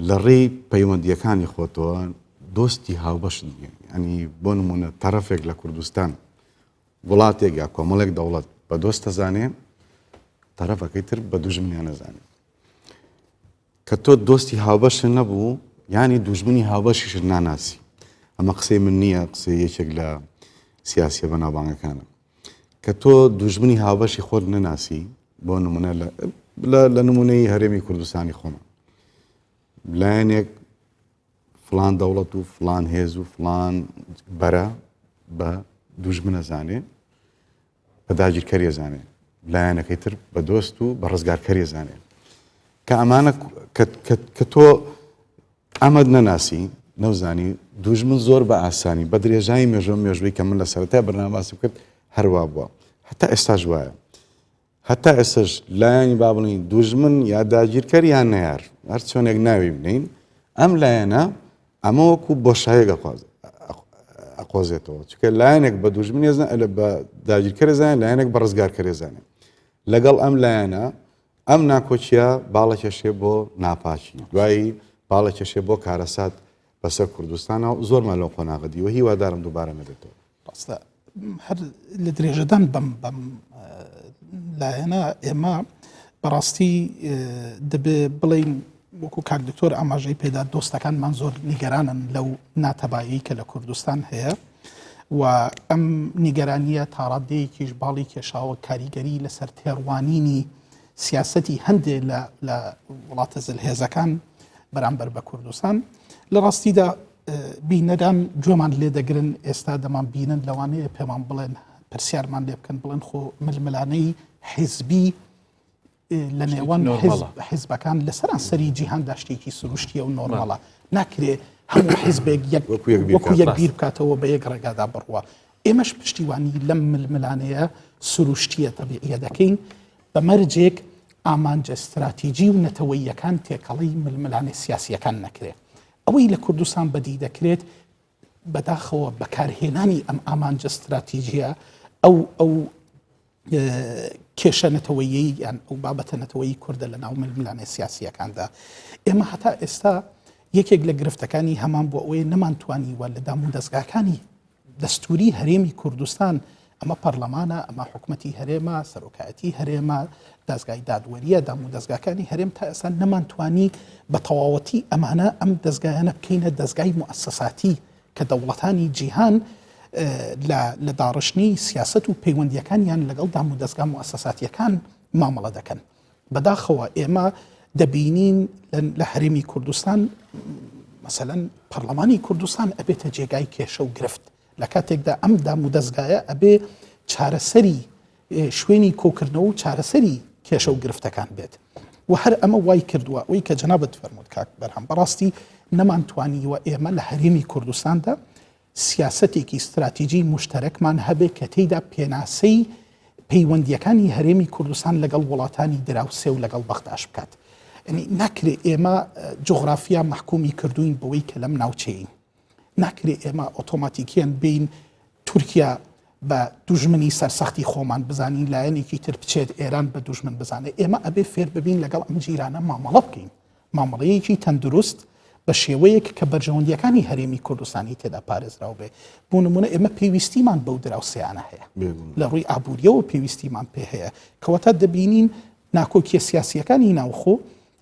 لە ڕێی پەیوەندیەکانی خۆتەوە دۆستی هاوبەشت نییە ینی بۆ نمونە تەرەفێک لە کوردستان وڵاتێک یا کۆمەڵێک دەوڵەت بە دۆستەزانێ تەرەفەکەی تر بە دوژمنیان نەزانێ کە تۆ دۆستی هاوبەشت نەبوو یانی دوژمنی هاوبەشیشت ناناسی ئەمە قسەی من نییە قسەی یەکێک لە سیاسیە بەناوبانگەکانە کە تۆ دوژمنی هاوبەشی خۆت نەناسی بۆ نمونە لە نمونەی هەرێمی کوردستانی خۆمان لایەنێک فلان دەوڵەت و فلان هێز و فلان بەرە بە دوژمنە زانێ بە داگیرکەری ئەزانێ، لایەنەکەی تر بە دۆست و بە ڕزگارکەری ئەزانێ. کە ئەمانە کە تۆ ئەمەد نەناسی نەوزانی دوژمن زۆر بە ئاسانی بە درێژایی مێژۆ مێژووی کە من لە سەرەتای بەرنامە باسم کرد هەروا بووە هەتا ئێستاش وایە هەتا ئێستاش لایەنی با بڵین دوژمن یا داگیرکەر یان نەیار هەر چۆنێک ناوی بنین ئەم لایەنە ئەمە وەکو بۆشایەک ئەقۆزێتەوە چونکە لایەنێک بە دوژمنی بە داگیرکەرە زانێت لایەنێک بە ڕزگارکەرێ زانێت لەگەڵ ئەم لایەنە ئەم ناکۆکیە باڵە کێشێ بۆ ناپاکی دوایی باڵە کێشێ بۆ کارەسات بەسەر کوردستانە و زۆرمان لەو قۆناغە دیوە هیوادارم دووبارە نەبێتەوە. ڕاستە هەر لە درێژەدان بەم بەم لایەنە ئێمە بەڕاستی دەبێ بڵین وەکو کاک دکتۆر ئاماژەی پێدا دۆستەکانمان زۆر نیگەرانن لەو ناتەبایی کە لە کوردستان هەیە و ئەم نیگەرانیە تاڕادەیەکیش باڵی کێشاوە کاریگەری لەسەر تێڕوانینی سیاستی هەندێ لە وڵاتە زلهێزەکان بەرامبەر بە کوردستان لە ڕاستیدا بینەران گوێمان لێ دەگرن ئێستا دەمان بینن لەوانەیە پێمان بڵێن پرسیارمان لێ بکەن بڵێن خۆ ململانەی حیزبی لە نێوان حیزبەکان لە سەرانسەری جیهاندا شتێکی سروشتیە و نۆرماڵە ناکرێ هەموو حیزبێک یەک وەکو یەک بیر بکاتەوە بە یەک ڕێگادا بڕوە ئێمەش پشتیوانی لەم ململانەیە سروشتیە تەبیعیە دەکەین بە مەرجێک ئامانجە ستراتیجی و نەتەوەییەکان تێکەڵی ململانێ سیاسیەکان نەکرێ ئەوەی لە کوردستان بەدی دەکرێت بەداخەوە بەکارهێنانی ئەم ئامانجە ستراتیجیە ئەو ئەو کێشە نەتەوەیی یان ئەو بابەتە نەتەوەیی کوردە لە ناو ململانێ سیاسیەکاندا ئێمە هەتا ئێستا یەکێک لە گرفتەکانی هەمان بۆ ئەوەیە نەمانتوانیوە لە دام و دەستگاکانی دەستوری هەرێمی کوردستان، ئەمە پەرلەمانە، ئەمە حکومەتی هەرێمە، سەرۆکایەتی هەرێمە، دەزگای دادوەریە، دامودەزگاکانی هەرێم تا ئێستا نەمانتوانی بە تەواوەتی ئەمانە ئەم دەزگایانە بکەینە دەزگای موئەسەساتی کە دەوڵەتانی جیهان لە داڕشتنی سیاسەت و پەیوەندیەکانیان لەگەڵ دامودەزگا موئەسەساتیەکان مامەڵە دەکەن. بەداخەوە ئێمە دەبینین لە هەرێمی کوردستان مەسەلەن پەرلەمانی کوردستان ئەبێتە جێگای کێشە و گرفت لە کاتێکدا ئەم دام و دەستگایە ئەبێ چارەسەری شوێنی کۆکردنەوە و چارەسەری کێشە و گرفتەکان بێت و هەر ئەمە وای کردووە ئەوی کە جەنابەت فەرمووت کاک بەرهەم بەڕاستی نەمانتوانیوە ئێمە لە هەرێمی کوردستاندا سیاسەتێکی ستراتیجی موشتەرەکمان هەبێ کە تێیدا پێناسەی پەیوەندییەکانی هەرێمی کوردستان لەگەڵ وڵاتانی دراوسێ و لەگەڵ بەغداش بکات. یعنی ناکرێ ئێمە جوغرافیا مەحکومی کردوین بەوەی کە لەم ناوچەیین. ناکرێ ئێمە ئۆتۆماتیکیەن بین تورکیا بە دوژمنی سەرسەختی خۆمان بزانین لایەنێکی تر بچێت ئێران بە دوژمن بزانێت ئێمە ئەبێ فێر ببین لەگەڵ ئەم جیرانە مامەڵە بکەین مامەڵەیەکی تەندروست بە شێوەیەک کە بەرژەوەندییەکانی هەرێمی کوردستانی تێدا پارێزراو بێ. بۆ نموونە ئێمە پێویستیمان بەو دراوسێیانە هەیە. لە ڕووی ئابوورییەوە پێویستیمان پێ هەیە. کەواتە دەبینین ناکۆکیە سیاسییەکانی ناوخۆ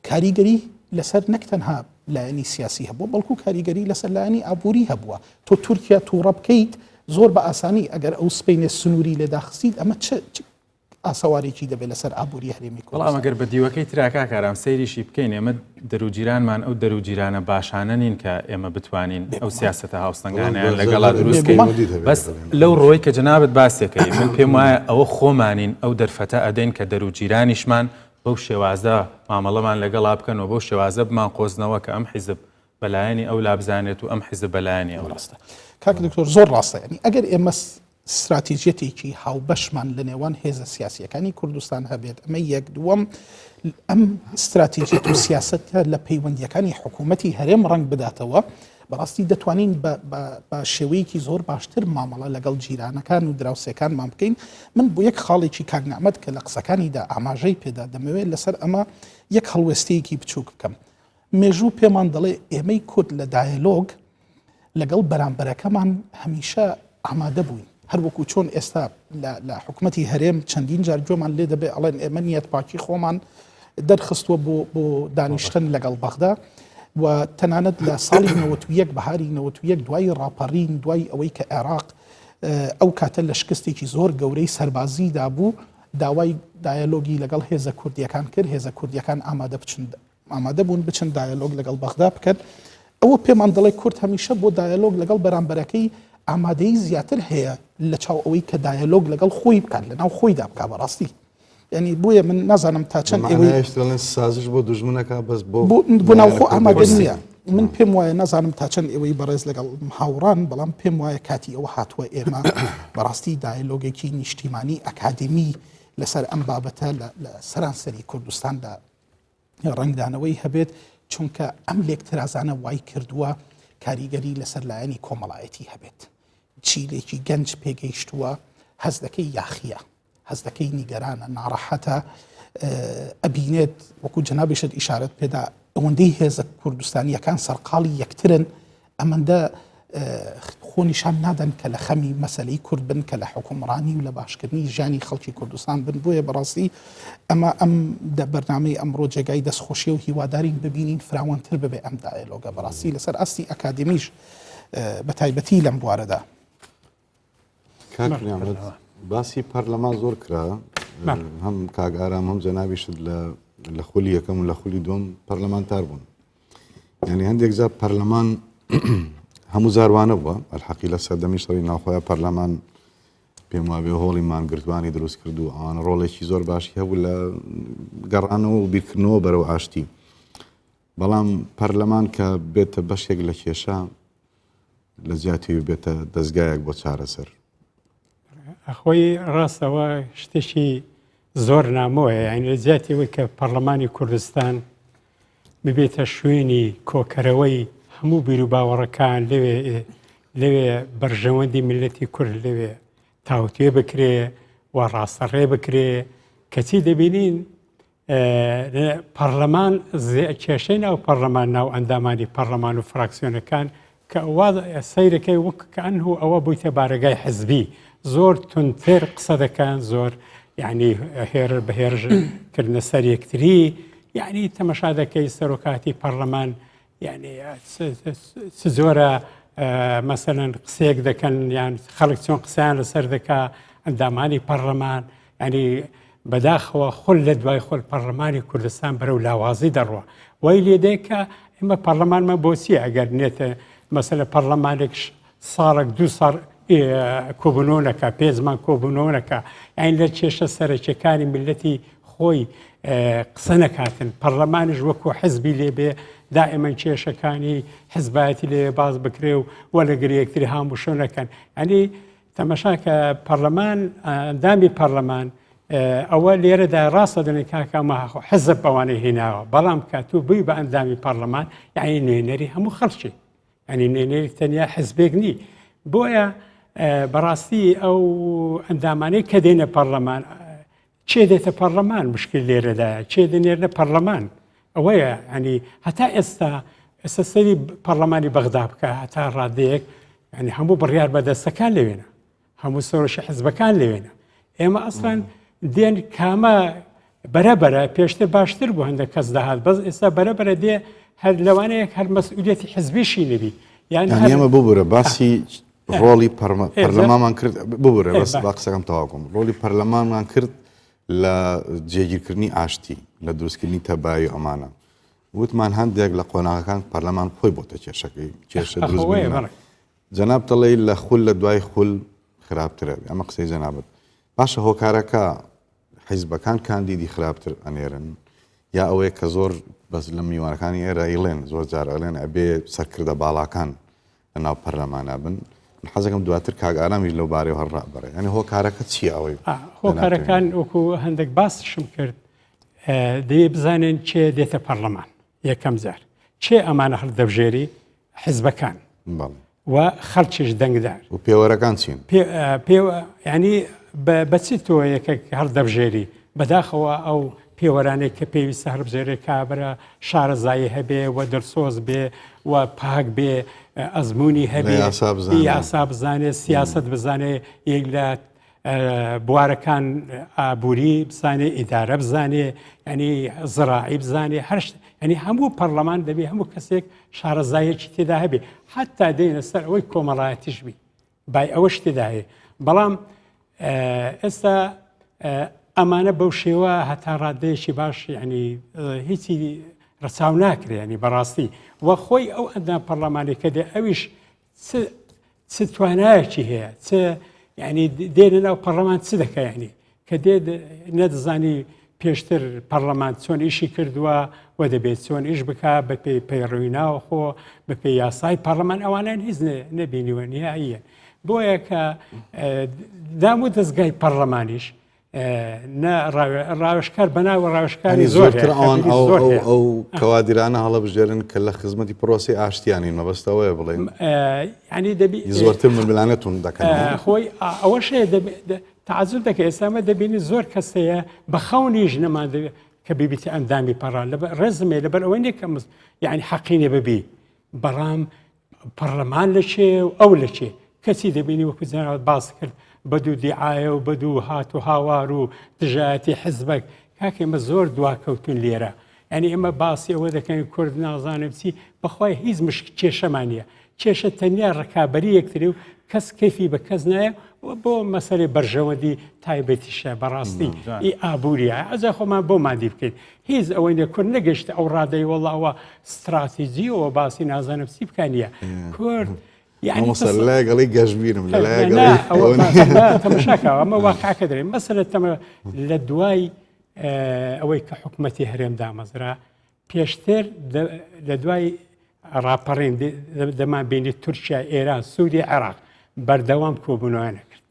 کاریگەری لەسەر نەک تەنها لایەنی سیاسی هەبووە، بەڵکو کاریگەری لەسەر لایەنی ئابووری هەبووە. تۆ تورکیا تووڕە بکەیت زۆر بە ئاسانی ئەگەر ئەو سبەینێ سنووری لێداخستیت ئەمە چ ئاسەوارێکی دەبێت لەسەر ئابووری هەرێمی کوردستان. بەڵام ئەگەر بە دیوەکەی ترا کاک ئارام سەیریشی بکەین ئێمە دەروجیرانمان ئەو دەروجیرانە باشانە نین کە ئێمە بتوانین ئەو سیاسەتە هاوسەنگانەیان لەگەڵا دروست بکەین بەس لەو ڕۆی کە جەنابت باسێکەی من پێم وایە ئەوە خۆمانین ئەو دەرفەتە ئەدەین کە دەروجیرانیشمان بەو شێوازە مامەڵەمان لەگەڵا بکەن و بەو شێوازە بمان قۆزنەوە کە ئەم حیزب بەلایەنی ئەو لابزانێت و ئەم حیزب بەلایەنی ئەو ڕاستە کاک دکتۆر زۆر ڕاستە ینی ئەگەر ئێمە ستراتیژیەتێکی هاوبەشمان لە نێوان هێزە سیاسیەکانی کوردستان هەبێت ئەمە یەک دووەم ئەم ستراتیژیەت و سیاستە لە پەیوەندیەکانی حکوومەتی هەرێم ڕەنگ بداتەوە بەڕاستی دەتوانین بە شێوەیەکی زۆر باشتر مامەڵە لەگەڵ جیرانەکان و دراوسێکانمان بکەین من بۆ یەک خاڵێکی کاک نەعمەت کە لە قسەکانیدا ئاماژەی پێدا دەمەوێت لەسەر ئەمە یەک هەڵوێستەیەکی بچووک بکەم مێژوو پێمان دەڵێ ئێمەی کورد لە دایەلۆگ لەگەڵ بەرامبەرەکەمان هەمیشە ئامادە بووین هەروەکو چۆن ئێستا لە حکومەتی هەرێم چەندین جار گوێمان لێ دەبێ ئەڵێن ئێمە نیەت پاکی خۆمان دەرخستووە بۆ بۆ دانیشتن لەگەڵ بەغدا و تەنانەت لە ساڵی 91 بەهاری 91 دوای ڕاپەڕین دوای ئەوەی کە عێراق ئەو کاتە لە شکستێکی زۆر گەورەی سەربازیدا بوو داوای دایەلۆگی لەگەڵ هێزە کوردیەکان کرد هێزە کوردیەکان ئامادە بچن ئامادە بوون بچن دایەلۆگ لەگەڵ بەغدا بکەن ئەوە پێمان دەڵێ کورد هەمیشە بۆ دایەلۆگ لەگەڵ بەرامبەرەکەی ئامادەی زیاتر هەیە لە چاو ئەوەی کە دایەلۆگ لەگەڵ خۆی بکات لە ناو خۆیدا بکا بەڕاستی ینی بۆیە من نازانم تا چەند ئێوەی دەڵێن سازش بۆ دوژمنەکە بەس بۆ بۆ ناوخۆ ئامادە نییە من پێم وایە نازانم تا چەند ئێوەی بەڕێز لەگەڵ هاوڕان بەڵام پێم وایە کاتی ئەوە هاتووە ئێمە بەڕاستی دایلۆگێکی نیشتیمانی ئەکادمی لەسەر ئەم بابەتە لە سەرانسەری کوردستاندا ڕەنگدانەوەی هەبێت، چونکە ئەم لێکترازانە وای کردووە کاریگەری لەسەر لایەنی کۆمەڵایەتی هەبێت. جیلێکی گەنج پێگەیشتووە هەست دەکەی یاخییە، هەست دەکەی نیگەرانە، ناڕەحەتە، ئەبینێت وەکو جەنابیشت ئیشارەت پێدا ئەوەندەی هێزە کوردستانییەکان سەرقاڵی یەکترن ئەمەندە خۆ نیشان نادەن کە لە خەمی مەسەلەی کورد بن کە لە حکومڕانی و لە باشکردنی ژیانی خەڵکی کوردستان بن بۆیە بەڕاستی ئەمە ئەم دە بەرنامەی ئەمڕۆ جێگای دەستخۆشی و هیوادارین ببینین فراوانتر ببێ ئەم دایەلۆگە بەڕاستی لەسەر ئاستی ئەکادمیش بە تایبەتی لەم بوارەدا. کاک نیعمەت باسی پەرلەمان زۆر کرا هەم کاک ئارام هەم جەنابیشت لە لە خولی یەکەم و لە خولی دووەم پەرلەمانتار بوون یعنی هەندێک جار پەرلەمان هەموو جاروانە بووە ئەلحەقی لە سەردەمی شەڕی ناوخۆیان پەرلەمان پێم وابێ هۆڵی مانگرتوانی دروست کرد و ئەوان ڕۆڵێکی زۆر باشی هەبوو لە گەڕانەوە و بیرکردنەوە بەرەو ئاشتی بەڵام پەرلەمان کە بێتە بەشێک لە کێشە لە جیاتی بێتە دەستگایەک بۆ چارەسەر. ئەخۆی ڕاستەوە شتێکی زۆر نامۆیە یعنی لە جیاتی ئەوەی کە پەرلەمانی کوردستان ببێتە شوێنی کۆکەرەوەی هەموو بیر و باوەڕەکان لەوێ لەوێ بەرژەوەندی میللەتی کورد لەوێ تاوتوێ بکرێ و ڕاستەڕێ بکرێ کەچی دەبینین پەڕلەمان کێشەی ناو پەڕلەمان ناو ئەندامانی پەڕلەمان و فراکسیۆنەکان کە وا سەیرەکەی وەک کە ئەنه ئەوە بوویتە بارەگای حزبی زۆر تونتر قسە دەکەن زۆر یعنی هێر بە هێرش کردنە سەر یەکتری یعنی تەمەشا دەکەی سەرۆکاتی پەرلەمان یعنی چ جۆرە مەسەلەن قسەیەک دەکەن یان خەڵک چۆن قسەیان لەسەر دەکا ئەندامانی پەرلەمان ینی بەداخەوە خول لە دوای خۆل پەرلەمانی کوردستان بەرەو لاوازی دەڕوە وای لێدێ کە ئێمە پەرلەمانمە بۆچی ئەگەر نێتە مەسەلە پەرلەمانێک ساڵێک دو ساڵ کۆبوونەوەکە پێزمان کۆبوونەوەکە یان لە کێشە سەرەکیەکانی میلەتی خۆی قسە نەکاتن پەرلەمانیش وەکو حزبی لێبێ دائما کێشەکانی حزبایەتی لێ باز بکرێ و وە لەگەر یەکتری هاموشۆ نەکەن ئەنی تەمەشا کە پەرلەمان ئەندامی پەرلەمان ئەوە لێرەدا ڕاستە دەنێ کاکەمە حزب ئەوانەی هێناوە بەڵام کە تو بووی بە ئەندامی پەرلەمان یعنی نوێنەری هەموو خەڵکی ینی نوێنەری تەنیا حزبێک نی بۆیە بەڕاستی ئەو ئەندامانەی کە دێنە پەرلەمان کێ دێتە پەرلەمان مشکل لێرەدایە کێ دەنێرنە پەرلەمان ئەوەیە ینی هەتا ئێستا ئێستا سەری پەرلەمانی بەغدا بکە هەتا ڕادەیەک ینی هەموو بڕیار بەدەستەکان لەوێنە هەموو سەرۆکی حزبەکان لەوێنە ئێمە ئەسڵەن دێن کامە بەرەبەرە پێشتر باشتر بوو هەندێک کەس دەهات بەس ئێستا بەرەبەرە دێ هەر لەوانەیە هەر مەسئولیەتی حزبیشی نەبی یان ئێمە ببورە باسی ڕۆڵی پەرلەمانمان کرد ببورە بەس با قسەکەم تەواو ڕۆڵی پەرلەمانمان کرد لە جێگیرکردنی ئاشتی لە دروستکردنی تەبایی ئەمانە وتمان هەندێک لە قۆناغەکان پەرلەمان خۆی بۆتە کێشەکەی کێشە دروست جەنابت دەڵێی لە خول لە دوای خول خراپترە ئەمە قسەی جەنابت باشە هۆکارەکە حیزبەکان کاندیدی خراپتر ئەنێرن. یا ئەوەیە کە زۆر بەس لە میوانەکانی ئێرە ئیڵێن زۆر جار ئەڵێن ئەبێ سەرکردە باڵاکان لە ناو پەرلەمانا بن من حەزەکەم دواتر کاک ئارامیش لەو بارەیەوە هەر ڕابڕێ یعنی هۆکارەکە چییە ئەوەی هۆکارەکان وەکو هەندێک باسشم کرد دەبێ بزانین کێ دێتە پەرلەمان یەکەم جار کێ ئەمانە هەڵدەبژێری حزبەکان و خەڵکیش دەنگدار و پێوەرەکان چین؟ ینی بەچی تۆ یەکێک هەڵدەبژێری بەداخەوە ئەو پێوەرانەی کە پێویستە هەڵبژێرێ کابرا شارەزایی هەبێ و دڵسۆز بێ و پاک بێ ئەزمموی هەبێ یاسا بزانێ سیاست بزانێ یەک لە بوارەکان ئابووری بزانێ ئیدارە بزانێ ینی زراعی بزانێ هەرشت ینی هەموو پەرلەمان دەبێ هەموو کەسێک شارەزایەکی تێدا هەبێ حتا دێنە سەر ئەوەی کۆمەڵایەتیش بی بای ئەوەش تێدا هەیە بەڵام ئێستا ئەمانە بەو شێوە هەتا ڕادەیەکی باش ینی هیچی ڕەچاو ناکرێنی بەڕاستی وە خۆی ئەو ئەندام پەرلەمانێکە دێ ئەویش چ توانایەکی هەیە چ یعنی دێنە ناو پەرلەمان چ دەکە یعنی کە دێ نەدەزانی پێشتر پەرلەمان چۆن ئیشی کردووە و دەبێت چۆن ئیش بک بە پێی پەیڕوی ناوخۆ بە پێی یاسای پەرلەمان ئەوانیان هیچ نەبینیوە نیاییە بۆیە کە دام و دەستگای پەرلەمانیش نە ڕاوێژکار بەناو ڕاوێژکاری زۆرتر ئەوان ئەو کەوادرانە هەڵەبژێرن کە لە خزمەتی پرۆسی ئاشتیانین مەبەستەوەیە بڵێن ینی دەبی زۆرتر ململانێ توند دەکەن خۆی ئەوەش تعجب دەکە ئێستامە دەبینی زۆر کەس هەیە بە خەونیش نەمان دەبێت کە ببیتە ئەندامی پەڕان لە ڕێزمێ لەبەر ئەوەی نییە کە یعنی حەقینە ببی بەڵام پەڕلەمان لە چێ و ئەو لە چێ کەچی دەبینی وەکو جەنابت باس کرد بە دوو دیعاە و بە دوو هات و هاوار و دژایەتی حزبێک کاکە ئێمە زۆر دواکەوتون لێرە یعنی ئێمە باسی ئەوە دەکەین کورد نازانم چی بەخوای هیچ مشک کێشەمان نییە کێشە تەنیا ڕکابی یەکتری و کەس کەفی بە کەس نایە و بۆ مەسەری بەرژەوەندی تایبەتیشە بەڕاستی ئی ئابووریە ئەجا خۆمان بۆ مادی بکەین هیچ ئەوەی نیە کورد نەگەشتە ئەو ڕادەی وەڵا ئەوە ستراتیجیەوە باسی نازانم چی بکە نیە کورد یعنی لەگەڵی گەشببینم تەمەشاکە ئەمە واقعەکە دەرێ مەسەلە تەمە لە دوای ئەوەی کە حکوومەتی هەرێم دامەزرا پێشتر لە دوای ڕاپەڕین دەمان بینی تورکیا ئێران سووری عێراق بەردەوام کۆبوونەوەیان کرد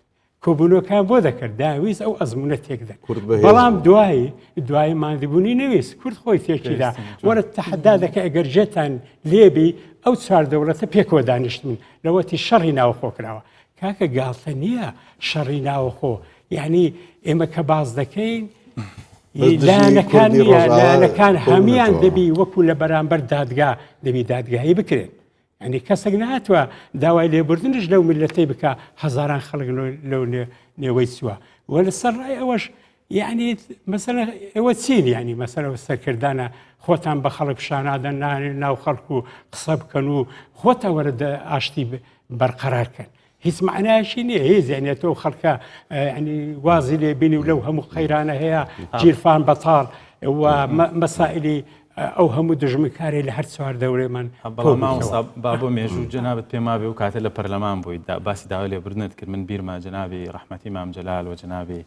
کۆبوونەوەکان بۆ دەکرد داویست ئەو ئەزمونە تێکدەن بەڵام دوایی دوایی مادبوونی نەویست کورد خۆی تێکیدا وەرە تەحدا دەکە ئەگەر جێتان لێبی ئەو چوار دەوڵەتە پێکەوە دانیشتن لەوەتی شەڕی ناوخۆ کراوە کاکە گاڵتە نییە شەڕی ناوخۆ یعنی ئێمە کە باز دەکەین لایەنەکان لایەنەکان هەمیان دەبی وەکو لە بەرامبەر دادگا دەبی دادگایی بکرێن یانی کەسێک نەهاتوە داوای لێبوردنیش لەو میللەتەی بکا هەزاران خەڵک لەو نێوەی چووە و لەسەر ڕای ئەوەش یعنی مەسەلە ئێوە چین یعنی مەسەلە و سەرکردانە خۆتان بە خەڵک پیشانادەن نانێن ناو خەڵک و قسە بکەن و خۆتان وەرە ئاشتی بەرقەرار کەن هیچ معنایشی نییە هیچ یعنی تۆ خەڵکە ینی وازی لێ بینی و لەو هەموو قەیرانە هەیە گیرفان بەتاڵ و مەسائلی ئەو هەموو دژمنکاری لە هەر چوار دەورێمان با بۆ مێژوو جەنابت پێم وابێ و کاتە لە پەرلەمان بووی باسی داوای لێبوردنت کرد من بیرمە جەنابی ڕەحمەتی مام جەلال و جەنابی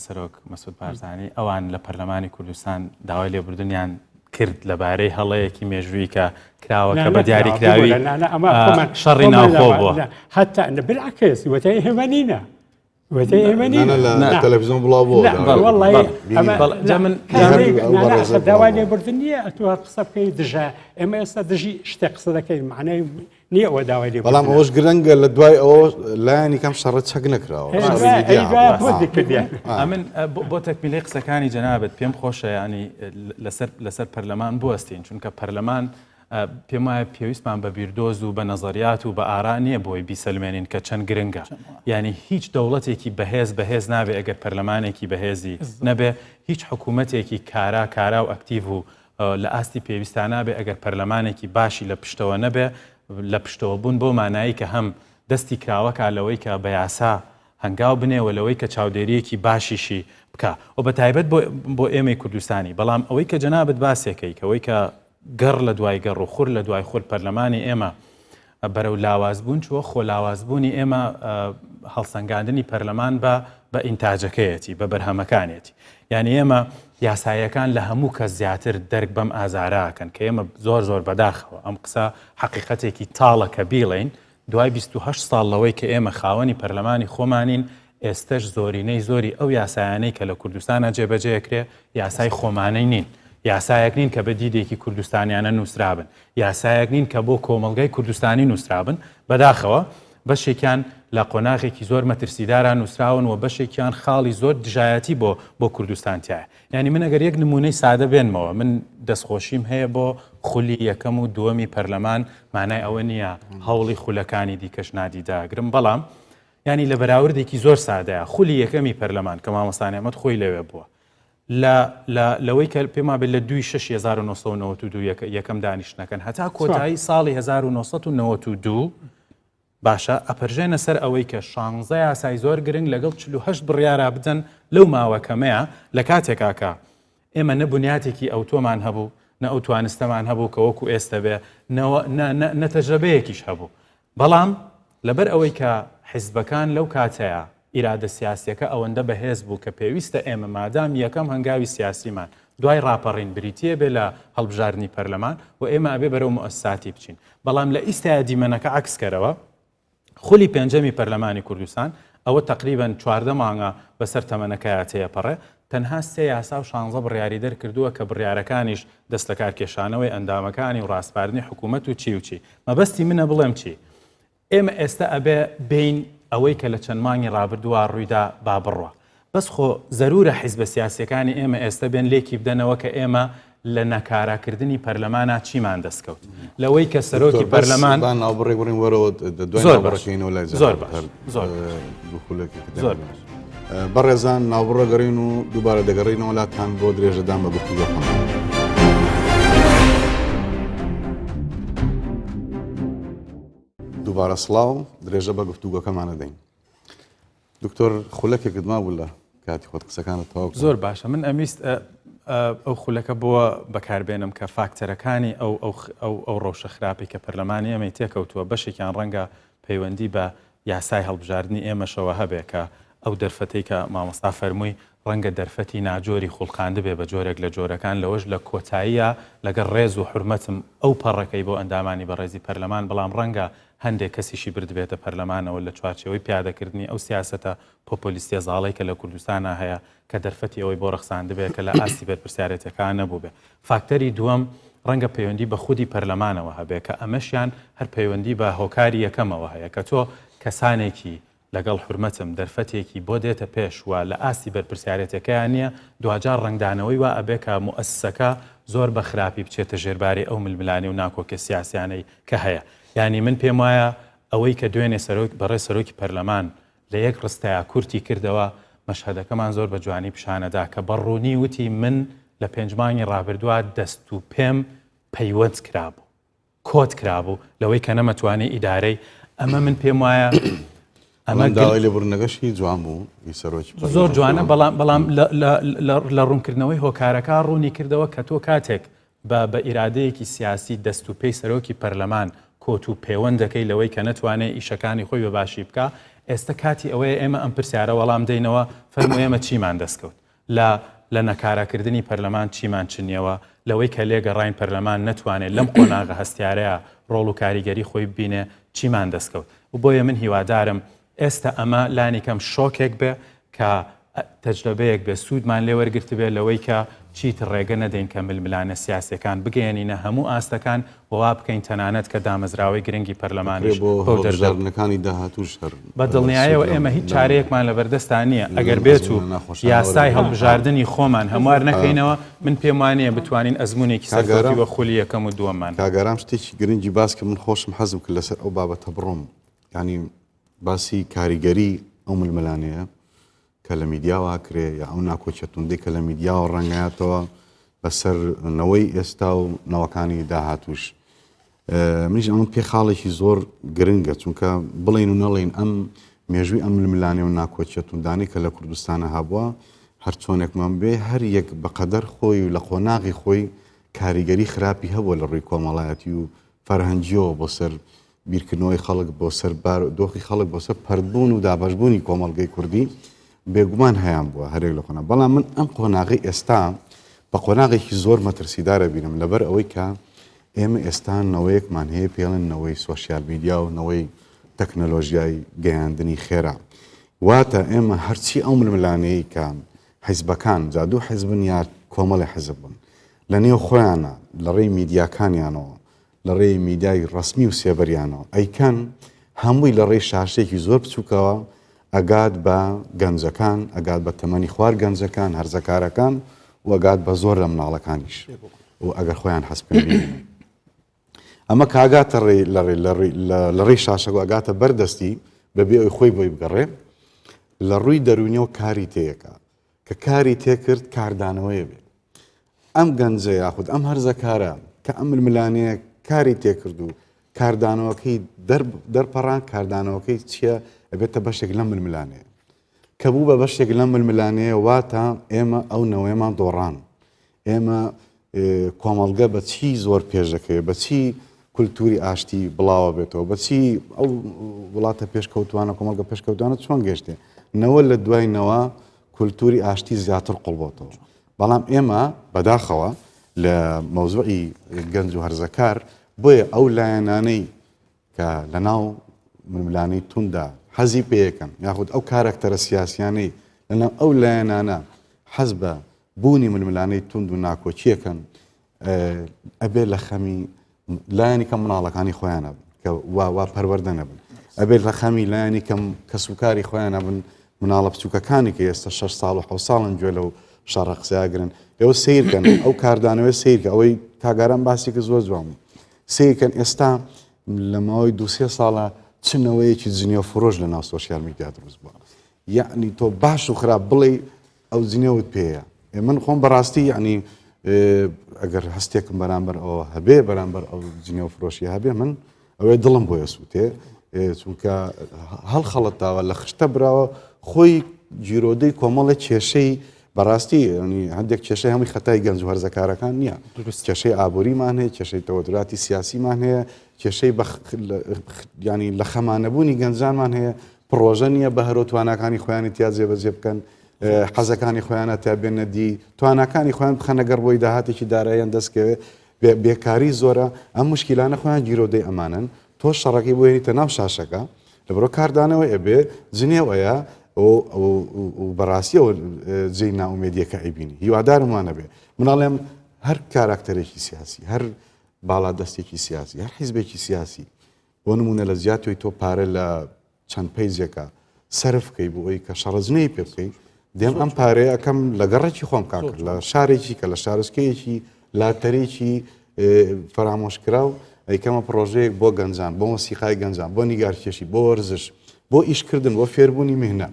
سەرۆک مەسعود بارزانی ئەوان لە پەرلەمانی کوردستان داوای لێبوردنیان کرد لەبارەی هەڵەیەکی مێژووی کە کراوە کە بە دیاریکراوی شەڕی ناوخۆ بووە هەتا بالعکس وتەی ئێمە نینە وتەی ئێمە نینە لە تەلەڤیزیۆن بڵاو بووە من داوای لێبوردن نییە ئەتۆ هەر قسە بکەی دژە ئێمە ئێستا دژی شتێک قسە دەکەین معنای نییە ئەوە داوای لێ بەڵام ئەوەش گرنگە لە دوای ئەوە لایەنی کەم شەڕە چەک نەکراوە ئەمن بۆ تەکمیلەی قسەکانی جەنابت پێم خۆشە ینی لەسەر لەسەر پەرلەمان بوەستین چونکە پەرلەمان پێم وایە پێویستمان بە بیردۆز و بە نەزەریات و بە ئارا نییە بۆی بیسەلمێنین کە چەند گرنگە یعنی هیچ دەوڵەتێکی بەهێز بەهێز نابێ ئەگەر پەرلەمانێکی بەهێزی نەبێ هیچ حکوومەتێکی کارا کارا و ئەکتیڤ و لە ئاستی پێویستا نابێ ئەگەر پەرلەمانێکی باشی لە پشتەوە نەبێ، لە پشتەوە بوون بەو مانایەی کە هەم دەستی کراوە کا لەوەی کە بە یاسا هەنگاو بنێ و لەوەی کە چاودێرییەکی باشیشی بکا و بە تایبەت بۆ بۆ ئێمەی کوردستانی بەڵام ئەوەی کە جەنابت باسێکەی کە ئەوەی کە گەڕ لە دوای گەڕ و خور لە دوای خور پەرلەمانی ئێمە بەرەو لاوازبوون چووە، خۆ لاوازبوونی ئێمە هەڵسەنگاندنی پەرلەمان بە. بە ئینتاجەکەیەتی، بە بەرهەمەکانیەتی. یانی ئێمە یاساییەکان لە هەموو کەس زیاتر دەرک بەم ئازارە ئەکەن کە ئێمە زۆر زۆر بەداخەوە ئەم قسە حەقیقەتێکی تاڵە کە بیڵێین دوای 28 ساڵ لەوەی کە ئێمە خاوەنی پەرلەمانی خۆمانین ئێستەش زۆرینەی زۆری ئەو یاسایانەی کە لە کوردستانە جێبەجێکرێ یاسای خۆمانەی نین یاسایەک نین کە بە دیدێکی کوردستانیانە نووسرابن یاسایەک نین کە بۆ کۆمەڵگای کوردستانی نووسرابن بەداخەوە بەشێکیان لە قۆناغێکی زۆر مەترسیدارا نووسراون و بەشێکیان خاڵی زۆر دژایەتی بۆ بۆ کوردستان تیایە. یانی من ئەگەر یەک نموونەی سادە بێنمەوە، من دەستخۆشیم هەیە بۆ خولی یەکەم و دووەمی پەرلەمان، مانای ئەوە نییە هەوڵی خولەکانی دیکەش نادیدە ئەگرم، بەڵام یانی لە بەراوردێکی زۆر سادەیە خولی یەکەمی پەرلەمان کە مامۆستا نعمەت خۆی لەوێ بووە لە لە لەوەی کە پێم وابێت لە دووی شەشی 1992 یەکەم دانیشتنەکەن هەتا کۆتایی ساڵی 1992 باشە ئەپەرژێنە سەر ئەوەی کە شانزە یاسای زۆر گرنگ لەگەڵ 48 بڕیارا بدەن لەو ماوە کەمەیە لە کاتێکا کە ئێمە نە بنیاتێکی ئەوتۆمان هەبوو نە ئەو توانستەمان هەبوو کە وەکو ئێستە بێ نە تەجرەبەیەکیش هەبوو بەڵام لەبەر ئەوەی کە حیزبەکان لەو کاتەیا ئیرادە سیاسیەکە ئەوەندە بەهێز بوو کە پێویستە ئێمە مادام یەکەم هەنگاوی سیاسیمان دوای ڕاپەڕین بریتیە بێ لە هەڵبژاردنی پەرلەمان و ئێمە ئەبێ بەرەو موئەسساتی بچین بەڵام لە ئیستایا دیمەنەکە عەکس کەرەوە خولی پێنجەمی پەرلەمانی کوردستان ئەوە تەقریبەن 14 مانگە بەسەر تەمەنەکەیا تێپەڕێ تەنها سێ یاسا و شانزە بڕیاری دەرکردووە کە بڕیارەکانیش دەستلەکارکێشانەوەی ئەندامەکانی و ڕاسپاردنی حکوومەت و چی و چی. مەبەستی منە بڵێم چی؟ ئێمە ئێستە ئەبێ بێین ئەوەی کە لە چەند مانگی ڕابردووا ڕوویدا با بڕوا. بەس خۆ زەروورە حیزبە سیاسییەکانی ئێمە ئێستە بێن لێکی بدەنەوە کە ئێمە لە نەکاراکردنی پەرلەمانا چیمان دەستکەوت؟ لەوەی کە سەرۆکی دکتۆر بەس پەرلەمان با ناوبڕێک بڕین وەرەوە دوای زۆر باش ناوبڕەکەینەوە لای زۆر جەنابت باش هەر زۆر باش دوو خولەکێک زۆر دەمێنێت. باش. بەڕێزان ناوبڕەگەڕین و دووبارە دەگەڕینەوە لاتان بۆ درێژەدان بە گفتوگۆکەمان. دووبارە سڵاو، درێژە بە گفتوگۆکەمان ئەدەین. دکتۆر خولەکێکت مابوو لە کاتی خۆت قسەکانت تەواو کە. زۆر باشە من ئەمویست ئەو خولەکە بۆ بەکاربێنم کە فاکتەرەکانی ئەو ئەو ئەو ئەو ڕەوشە خراپی کە پەرلەمانی ئێمەی تێکەوتووە بەشێکیان ڕەنگە پەیوەندی بە یاسای هەڵبژاردنی ئێمەشەوە هەبێ کە ئەو دەرفەتەی کە مامۆستا فەرمووی ڕەنگە دەرفەتی ناجۆری خوڵقاندبێ بە جۆرێک لە جۆرەکان لەوەش لە کۆتاییا لەگەڵ ڕێز و حورمەتم ئەو پەڕەکەی بۆ ئەندامانی بەڕێزی پەرلەمان بەڵام ڕەنگە هەندێک کەسیشی بردبێتە پەرلەمانەوە لە چوارچێوەی پیادەکردنی ئەو سیاسەتە پۆپۆلیستیە زاڵەی کە لە کوردستانا هەیە کە دەرفەتی ئەوەی بۆ ڕەخساندبێ کە لە ئاستی بەرپرسیارێتیەکان نەبووبێ. فاکتەری دووەم ڕەنگە پەیوەندی بە خودی پەرلەمانەوە هەبێ کە ئەمەشیان هەر پەیوەندی بە هۆکاری یەکەمەوە هەیە کە تۆ کەسانێکی لەگەڵ حورمەتم دەرفەتێکی بۆ دێتە پێش و لە ئاستی بەرپرسیارێتیەکەیان نیە دواجار ڕەنگدانەوەی وا ئەبێ کە موئەسسەکە زۆر بە خراپی بچێتە ژێرباری ئەو ململانێ و ناکۆکیە سیاسیانەی کە هەیە یانی من پێم وایە ئەوەی کە دوێنێ سەرۆک بەڕێز سەرۆکی پەرلەمان لە یەک ڕستەیا کورتی کردەوە، مەشهەدەکەمان زۆر بە جوانی پیشانەدا کە بە ڕوونی وتی من لە پێنج مانگی ڕابردووا دەست و پێم پەیوەند کرابوو، کۆت کرابوو لەوەی کە نەمەتوانی ئیدارەی ئەمە من پێم وایە ئەمە داوای لێبوردنەکەشی جوان بوو ی سەرۆکی زۆر جوانە بەڵام بەڵام لە ڕوونکردنەوەی هۆکارەکە ڕوونی کردەوە کە تۆ کاتێک بە بە ئیرادەیەکی سیاسی دەست و پێی سەرۆکی پەرلەمان کۆت و پێوەند دەکەی لەوەی کە نەتوانێ ئیشەکانی خۆی بە باشی بکا، ئێستە کاتی ئەوەیە ئێمە ئەم پرسیارە وەڵام دەینەوە، فەرموو ئێمە چیمان دەستکەوت؟ لە لە نەکاراکردنی پەرلەمان چیمان چنیەوە؟ لەوەی کە لێگەڕاین پەرلەمان نەتوانێ لەم قۆناغە هەستیارەیا ڕۆڵ و کاریگەری خۆی ببینێ چیمان دەستکەوت؟ و بۆیە من هیوادارم ئێستە ئەمە لانیکەم شۆکێک بێ کە تەجرەبەیەک بێ سوودمان لێ وەرگرتبێ لەوەی کە چیتر ڕێگە نەدەین کە ململانێ سیاسیەکان بگەیەنینە هەموو ئاستەکان و وا بکەین تەنانەت کە دامەزراوەی گرنگی پەرلەمانیش دەکرێ بۆ بەو دەردە هەڵبژاردنەکانی داهاتووش هەر بە سوود دڵنیایەوە لەم ئێمە هیچ لەم چارەیەکمان لەبەردەستا نییە ئەگەر لەم بێت و ئەزموونە ناخۆشانە یاسای وەربگرین. هەڵبژاردنی خۆمان هەموار نەکەینەوە من پێم وانییە بتوانین ئەزموونێکی کاک سەرکەوتووی ئارام وەک خولی یەکەم و دووەممان کاک ئارام شتێکی گرنگی باس کرد من خۆشم حەزم کرد لەسەر ئەو بابەتە بڕۆم یانی باسی کاریگەری ئەو ململانێیە کە لە میدیاوە ئەکرێ یا ئەو ناکۆکیە توندەی کە لە میدیاوە ڕەنگایەتەوە بەسەر نەوەی ئێستا و نەوەکانی داهاتوش منیش ئەمە پێ خاڵێکی زۆر گرنگە چونکە بڵین و نەڵین ئەم مێژووی ئەم ململانێ و ناکۆکیە توندانەی کە لە کوردستانە هەبووە هەرچۆنێکمان بێ هەر یەک بەقەدەر خۆی و لە قۆناغی خۆی کاریگەری خراپی هەبووە لە ڕووی کۆمەڵایەتی و فەرهەنگیەوە بۆ سەر بیرکردنەوەی خەڵک بۆ سەر بار دۆخی خەڵک بۆ سەر پەرتبوون و دابەشبوونی کۆمەڵگەی کوردی. بێگومان هەیان بووە هەرێک لە قۆناغ بەڵام من ئەم قۆناغی ئێستا بە قۆناغێکی زۆر مەترسیدارە بینم لەبەر ئەوەی کە ئێمە ئێستا نەوەیەکمان هەیە پێڵن نەوەی سۆشیال میدیا و نەوەی تەکنەلۆژیای گەیاندنی خێرا واتە ئێمە هەرچی ئەو ململانێی کە حیزبەکان جا دوو حیزبن یا کۆمەڵی حیزب بن لە نێو خۆیانە لە ڕێی میدیاکانیانەوە لە ڕێی میدیای ڕەسمی و سێبەریانەوە ئەیکەن، هەمووی لە ڕێی شاشەیەکی زۆر بچووکەوە ئەگات بە گەنجەکان، ئەگات بە تەمەنی خوار گەنجەکان، هەرزەکارەکان و ئەگات بە زۆر لە مناڵەکانیش و ئەگەر خۆیان حەز بکەن بینن. ئەمە کە ئەگاتە ڕێی لە ڕێی لە ڕێی لە ڕێی شاشەکەوە ئەگاتە بەر دەستی بەبێ ئەوی خۆی بۆی بگەڕێ لە ڕووی دەروونیەوە کاری تێیەکا کە کاری تێکرد کاردانەوەیە بێ ئەم گەنجە یاخود ئەم هەرزەکارە کە ئەم ململانەیە کاری تێکرد و کاردانەوەکەی دەرپەڕان کاردانەوەکەی چییە ئەبێتە بەشێک لەم ململانەیە کە بوو بە بەشێک لەم ململانەیە واتە ئێمە ئەو نەوەیەمان دۆڕان ئێمە کۆمەڵگە بە چی زۆر پێش دەکەوێت بە چی کولتوری ئاشتی بڵاوە بێتەوە بە چی ئەو وڵاتە پێشکەوتوانە کۆمەڵگە پێشکەوتوانە چۆن گەشتێ نەوە لە دوای نەوە کولتوری ئاشتی زیاتر قوڵبۆتەوە بەڵام ئێمە بەداخەوە لە مەوزوعی گەنج و هەرزەکار بۆیە ئەو لایەنانەی کە لەناو ململانێی توندا حەزی پێیەکەن یاخود ئەو کارەکتەرە سیاسیانەی لەناو ئەو لایەنانە حەز بە بوونی ململانێی توند و ناکۆکیەکەن ئەبێ لە خەمی لایەنی کەم مناڵەکانی خۆیانە بن کە وا وا پەروەردە نەبن ئەبێت لە خەمی لایەنی کەم کەسوکاری خۆیانە بن مناڵە بچووکەکانی کە ئێستا 6 ساڵ و 7 ساڵن گوێ لەو شەڕە قسەگرن ئێوە سیرکەن ئەو کاردانەوەی سیرکە ئەوەی کاگاران باسی کە زۆر جوان بوو سیرکەن ئێستا لە ماوەی دوسێ ساڵە چ نەوەیەکی جنێو فرۆش لە ناو سۆشیال میدیا دروست بووە یەعنی تۆ باش و خراپ بڵێ ئەو جنێوت پێیە من خۆم بەڕاستی یعنی ئەگەر هەستێکم بەرامبەر ئەوە هەبێ بەرامبەر ئەو جنێو فرۆشی هەبێ من ئەوەی دڵم بۆ ئەسووتێ چونکە هەڵخەڵەتاوە لە خشتە براوە خۆی گیرۆدەی کۆمەڵە کێشەی بەڕاستی هەندێک کێشەی هەمووی خەتای گەنج و هەرزەکارەکان نییە کێشەی ئابووریمان هەیە کێشەی تەوەتراتی سیاسیمان هەیە کێشەی ینی لە خەمانەبوونی گەنجانمان هەیە پڕۆژە نییە بە هەرۆ تواناکانی خۆیانی تیا جێبەجێ بکەن حەزەکانی خۆیانە تا بێنە دی تواناکانی خۆیان بخەنە گەڕ بۆی داهاتێکی داراییان دەستکەوێت بێکاری زۆرە ئەم مشکیلانە خۆیان گیرۆدەی ئەمانن تۆ شەڕەکەی بۆ هێنیتە ناو شاشەکە لەبەرەوە کاردانەوە ئەبێ جنێوەیە و بەڕاستیەوە جێی ناومێدیەکە ئەیبینی هیوادارم وانە بێ مناڵێم هەر کاراکتەرێکی سیاسی هەر باڵا دەستێکی سیاسی هەر حیزبێکی سیاسی بۆ نمونە لە جیاتۆی تۆ پارە لە چەند پەیجێکە سەرف بکەی بۆ ئەوی کە شەڕەجنەی پێ بکەی دێم ئەم پارەیە ئەەکەم لە گەڕێکی خۆم کاک لە شارێکی کە لە شارۆچکەیەکی لاتەرێکی فەرامۆشکراو ئەیکەمە پرۆژەیەک بۆ گەنجان بۆ مۆسیقای گەنجان بۆ نیگارکێشی بۆ وەرزش بۆ ئیشکردن بۆ فێربوونی مهنە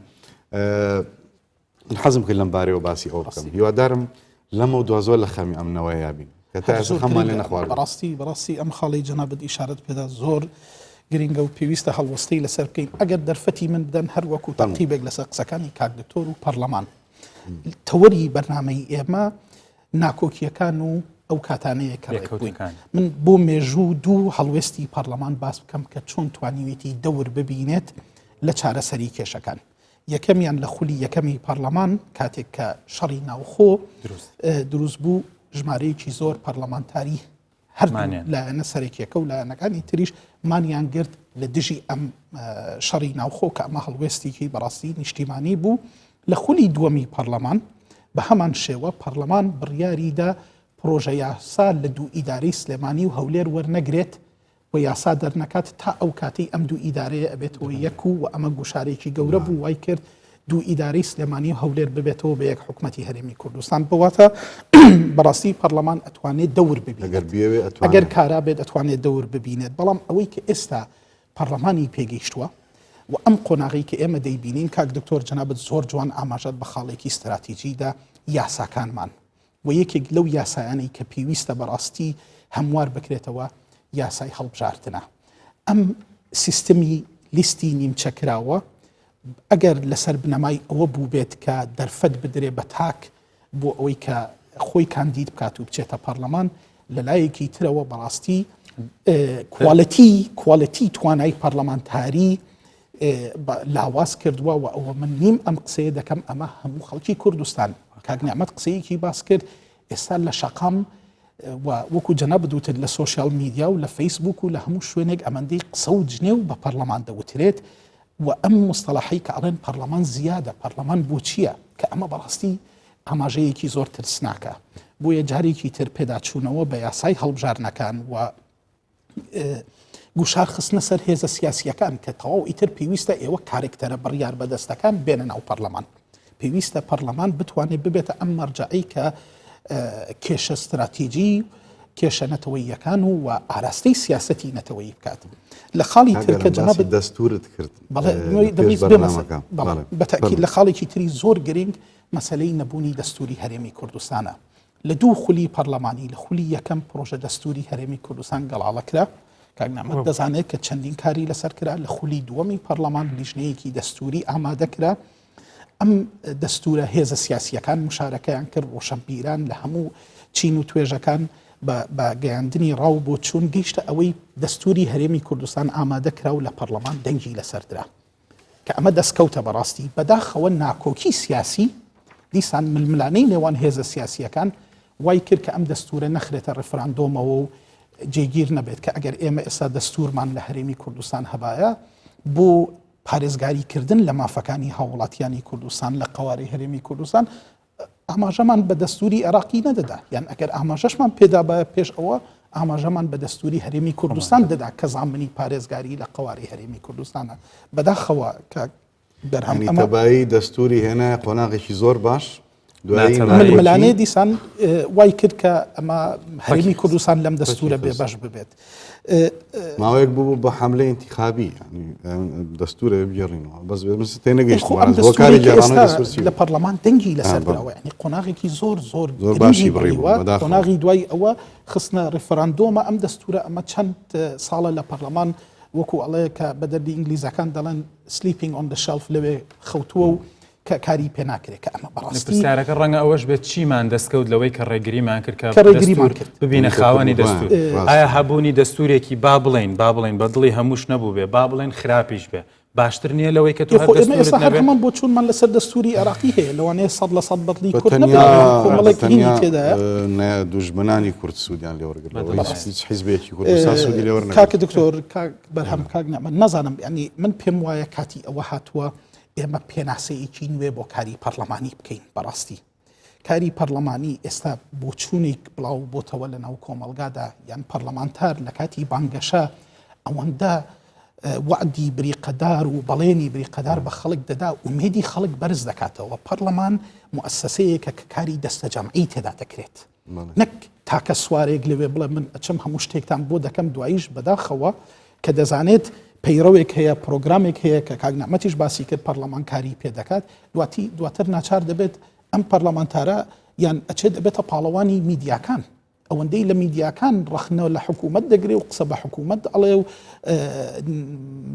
من حەزم کرد لەم بارەیەوە باسی ئەوە بکەم هیوادارم لەمە دوا زۆر لە خەمی ئەم نەوەیە بین کە تا ئێستا خەممان لێ نەخواردووە. بەڕاستی بەڕاستی ئەم خاڵەی جەنابت ئیشارەت پێدا زۆر گرنگە و پێویستە هەڵوەستەی لەسەر بکەین ئەگەر دەرفەتی من بدەن هەر وەکو تەعقیبێک لەسەر قسەکانی کاک دکتۆر و پەرلەمان تەوەری بەرنامەی ئێمە ناکۆکیەکان و ئەو کاتانەیە کە ڕێک بووین من بۆ مێژوو دوو هەڵوێستی پەرلەمان باس بکەم کە چۆن توانیوێتی دەور ببینێت لە چارەسەری کێشەکان یەکەمیان لە خولی یەکەمی پەرلەمان کاتێک کە شەڕی ناوخۆ دروست بوو ژمارەیەکی زۆر پەرلەمانتاری هەر لایەنە سەرەکیەکە و لایەنەکانی تریش مانیان گرت لە دژی ئەم شەڕی ناوخۆ کە ئەمە هەڵوێستێکی بەڕاستی نیشتیمانی بوو لە خولی دووەمی پەرلەمان بە هەمان شێوە پەرلەمان بڕیاریدا پرۆژە یاسا لە دوو ئیدارەی سلێمانی و هەولێر وەرنەگرێت و یاسا دەرنەکات تا ئەو کاتەی ئەم دوو ئیدارەیە ئەبێتەوە یەک و و ئەمە گوشارێکی گەورە بوو وای کرد دوو ئیدارەی سلێمانی و هەولێر ببێتەوە بە یەک حکومەتی هەرێمی کوردستان بواتە بەڕاستی پەرلەمان ئەتوانێت دەور ببینێت ئەگەر کارا بێت ئەتوانێت دەور ببینێت بەڵام ئەوەی کە ئێستا پەرلەمانی پێگەیشتووە و ئەم قۆناغی کە ئێمە دەیبینین کاک دکتۆر جەنابت زۆر جوان ئاماژەت بە خاڵێکی ستراتیجیدا یاساکانمان و یەکێک لەو یاسایانەی کە پێویستە بەڕاستی هەموار بکرێتەوە یاسای هەڵبژاردنە. ئەم سیستمی لیستی نیمچە کراوە ئەگەر لەسەر بنەمای ئەوە بووبێت کە دەرفەت بدرێ بە تاک بۆ ئەوەی کە خۆی کاندید بکات و بچێتە پەرلەمان لە لایەکی ترەوە بەڕاستی quality quality توانای پەرلەمانتاری. لاواز کردووە و ئەوە من نیم ئەم قسەیە دەکەم ئەمە هەموو خەڵکی کوردستان کاک نیعمەت قسەیەکی باس کرد ئێستا لە شەقام و وەکو جەنابت وتت لە سۆشیال میدیا و لە فەیسبوک و لە هەموو شوێنێک ئەمەندەی قسە و جنێو بە پەرلەمان دەوترێت و ئەم مستەڵەحەی کە ئەڵێن پەرلەمان زیادە پەرلەمان بۆ چییە کە ئەمە بەڕاستی ئاماژەیەکی زۆر ترسناکە بۆیە جارێکی تر پێداچوونەوە بە یاسای هەڵبژاردنەکان و گوشار خستنە سەر هێزە سیاسیەکان کە تەواو ئیتر پێویستە ئێوە کارێکتەرە بڕیار بەدەستەکان بێنە ناو پەرلەمان پێویستە پەرلەمان بتوانێت ببێتە ئەم مەرجەعی کە کێشە استراتیجی کێشە نەتەوەیەکان و و ئاراستەی سیاسەتی نەتەوەیی بکات لە خاڵی تر کە جەنابت دەستورت کرد بەتەکی لە خاڵێکی تری زۆر گرنگ مەسلەی نەبوونی دەستوری هەرێمی کوردستانە لە دوو خولی پەرلەمانی، لە خولی یەکەم پرۆژە دەستوری هەرێمی کوردستان گەڵاڵە کرا، کاک نەعمەت دەزانێت کە چەندین کاری لەسەر کرا، لە خولی دووەمی پەرلەمان لیژنەیەکی دەستوری ئامادە کرا، ئەم دەستورە هێزە سیاسیەکان مشارەکەیان کرد، ڕۆشنبیران لە هەموو چین و توێژەکان بە گەیاندنی ڕاو بۆ چوون گەیشتە ئەوەی دەستوری هەرێمی کوردستان ئامادە کرا و لە پەرلەمان دەنگی لەسەر درا. کە ئەمە دەستکەوتە بەڕاستی بەداخەوە ناکۆکی سیاسی دیسان ململانێی نێوان هێزە سیاسیەکان وای کرد کە ئەم دەستورە نەخرێتە ڕفراندۆمەوە و جێگیر نەبێت کە ئەگەر ئێمە ئێستا دەستورمان لە هەرێمی کوردستان هەبایە بۆ پارێزگاری کردن لە مافەکانی هاووڵاتیانی کوردستان لە قەوارەی هەرێمی کوردستان ئاماژەمان بە دەستوری عێراقی نەدەدا یان ئەگەر ئاماژەشمان پێدابایە پێش ئەوە ئاماژەمان بە دەستوری هەرێمی کوردستان دەدا کە زامنی پارێزگاری لە قەوارەی هەرێمی کوردستانە بەداخەوە کە دەرهەم تەبایی دەستوری هێنا قۆناغێکی زۆر باش ململانێ دیسان وای کرد کە ئەمە هەرێمی کوردستان لەم دەستورە بێبەش ببێت. ماوەیەک بوو بە حملەی انتخابی دەستورە بگەڕینەوە بەس تێنەگەیشت لە پەرلەمان دەنگی لەسەر دراوە ینی قۆناغێکی زۆر زۆر زۆر باشی بڕیوە قۆناغی دوای ئەوە خستنە ڕیفراندۆمە ئەم دەستورە ئەمە چەند ساڵە لە پەرلەمان وەکو ئەڵێ کە بە دەردی ئینگلیزەکان دەڵێن sleeping on the shelf لەوێ خەوتووە و کە کاری پێ ناکرێت کە ئەمە بەڕاستی پرسیارەکە ڕەنگە ئەوەش بێت چیمان دەستکەوت لەوەی کە ڕێگریمان کرد کە ڕێگریمان کرد ببینە خاوەنی دەستور ئایا هەبوونی دەستورێکی با بڵێین با بڵێین بە دڵی هەمووش نەبوو بێ با بڵێن خراپیش بێ باشتر نییە لەوەی کە تۆ هەر دەستورت نەبێ هەمان بۆچوونمان لەسەر دەستوری عێراقی هەیە لەوانەیە 100% بەدڵی کورد نەبێ کۆمەڵێک هینی تێدایە دوژمنانی کورد سوودیان لێ وەرگرت هیچ حیزبێکی کوردستان سوودی لێ وەرنەگرت کاک دکتۆر کاک بەرهەم کاک نەعمەت نازانم یعنی من پێم وایە کاتی ئەوە هاتووە ئێمە پێناسەیەکی نوێ بۆ کاری پەرلەمانی بکەین بەڕاستی کاری پەرلەمانی ئێستا بۆچوونێک بڵاو بۆتەوە لە ناو کۆمەلگادا یان پەرلەمانتار لە کاتی بانگەشە ئەوەندە وعدی بریقەدار و بەڵێنی بریقەدار بە خەڵک دەدا ئومێدی خەڵک بەرز دەکاتەوە پەرلەمان موسسەیەکە کە کاری دەستەجەمعی تێدا دەکرێت نەک تاکە سوارێک لەوێ بڵێ من ئەچم هەموو شتێکتان بۆ دەکەم دواییش بەداخەوە کە دەزانێت پەیڕەوێک هەیە پرۆگرامێک هەیە کە کاک نەعمەتیش باسی کرد پەرلەمان کاری پێ دەکات دواتی دواتر ناچار دەبێت ئەم پەرلەمانتارە یان ئەچێت دەبێتە پاڵەوانی میدیاکان ئەوەندەی لە میدیاکان ڕەخنە لە حکوومەت دەگرێ و قسە بە حکوومەت ئەڵێ و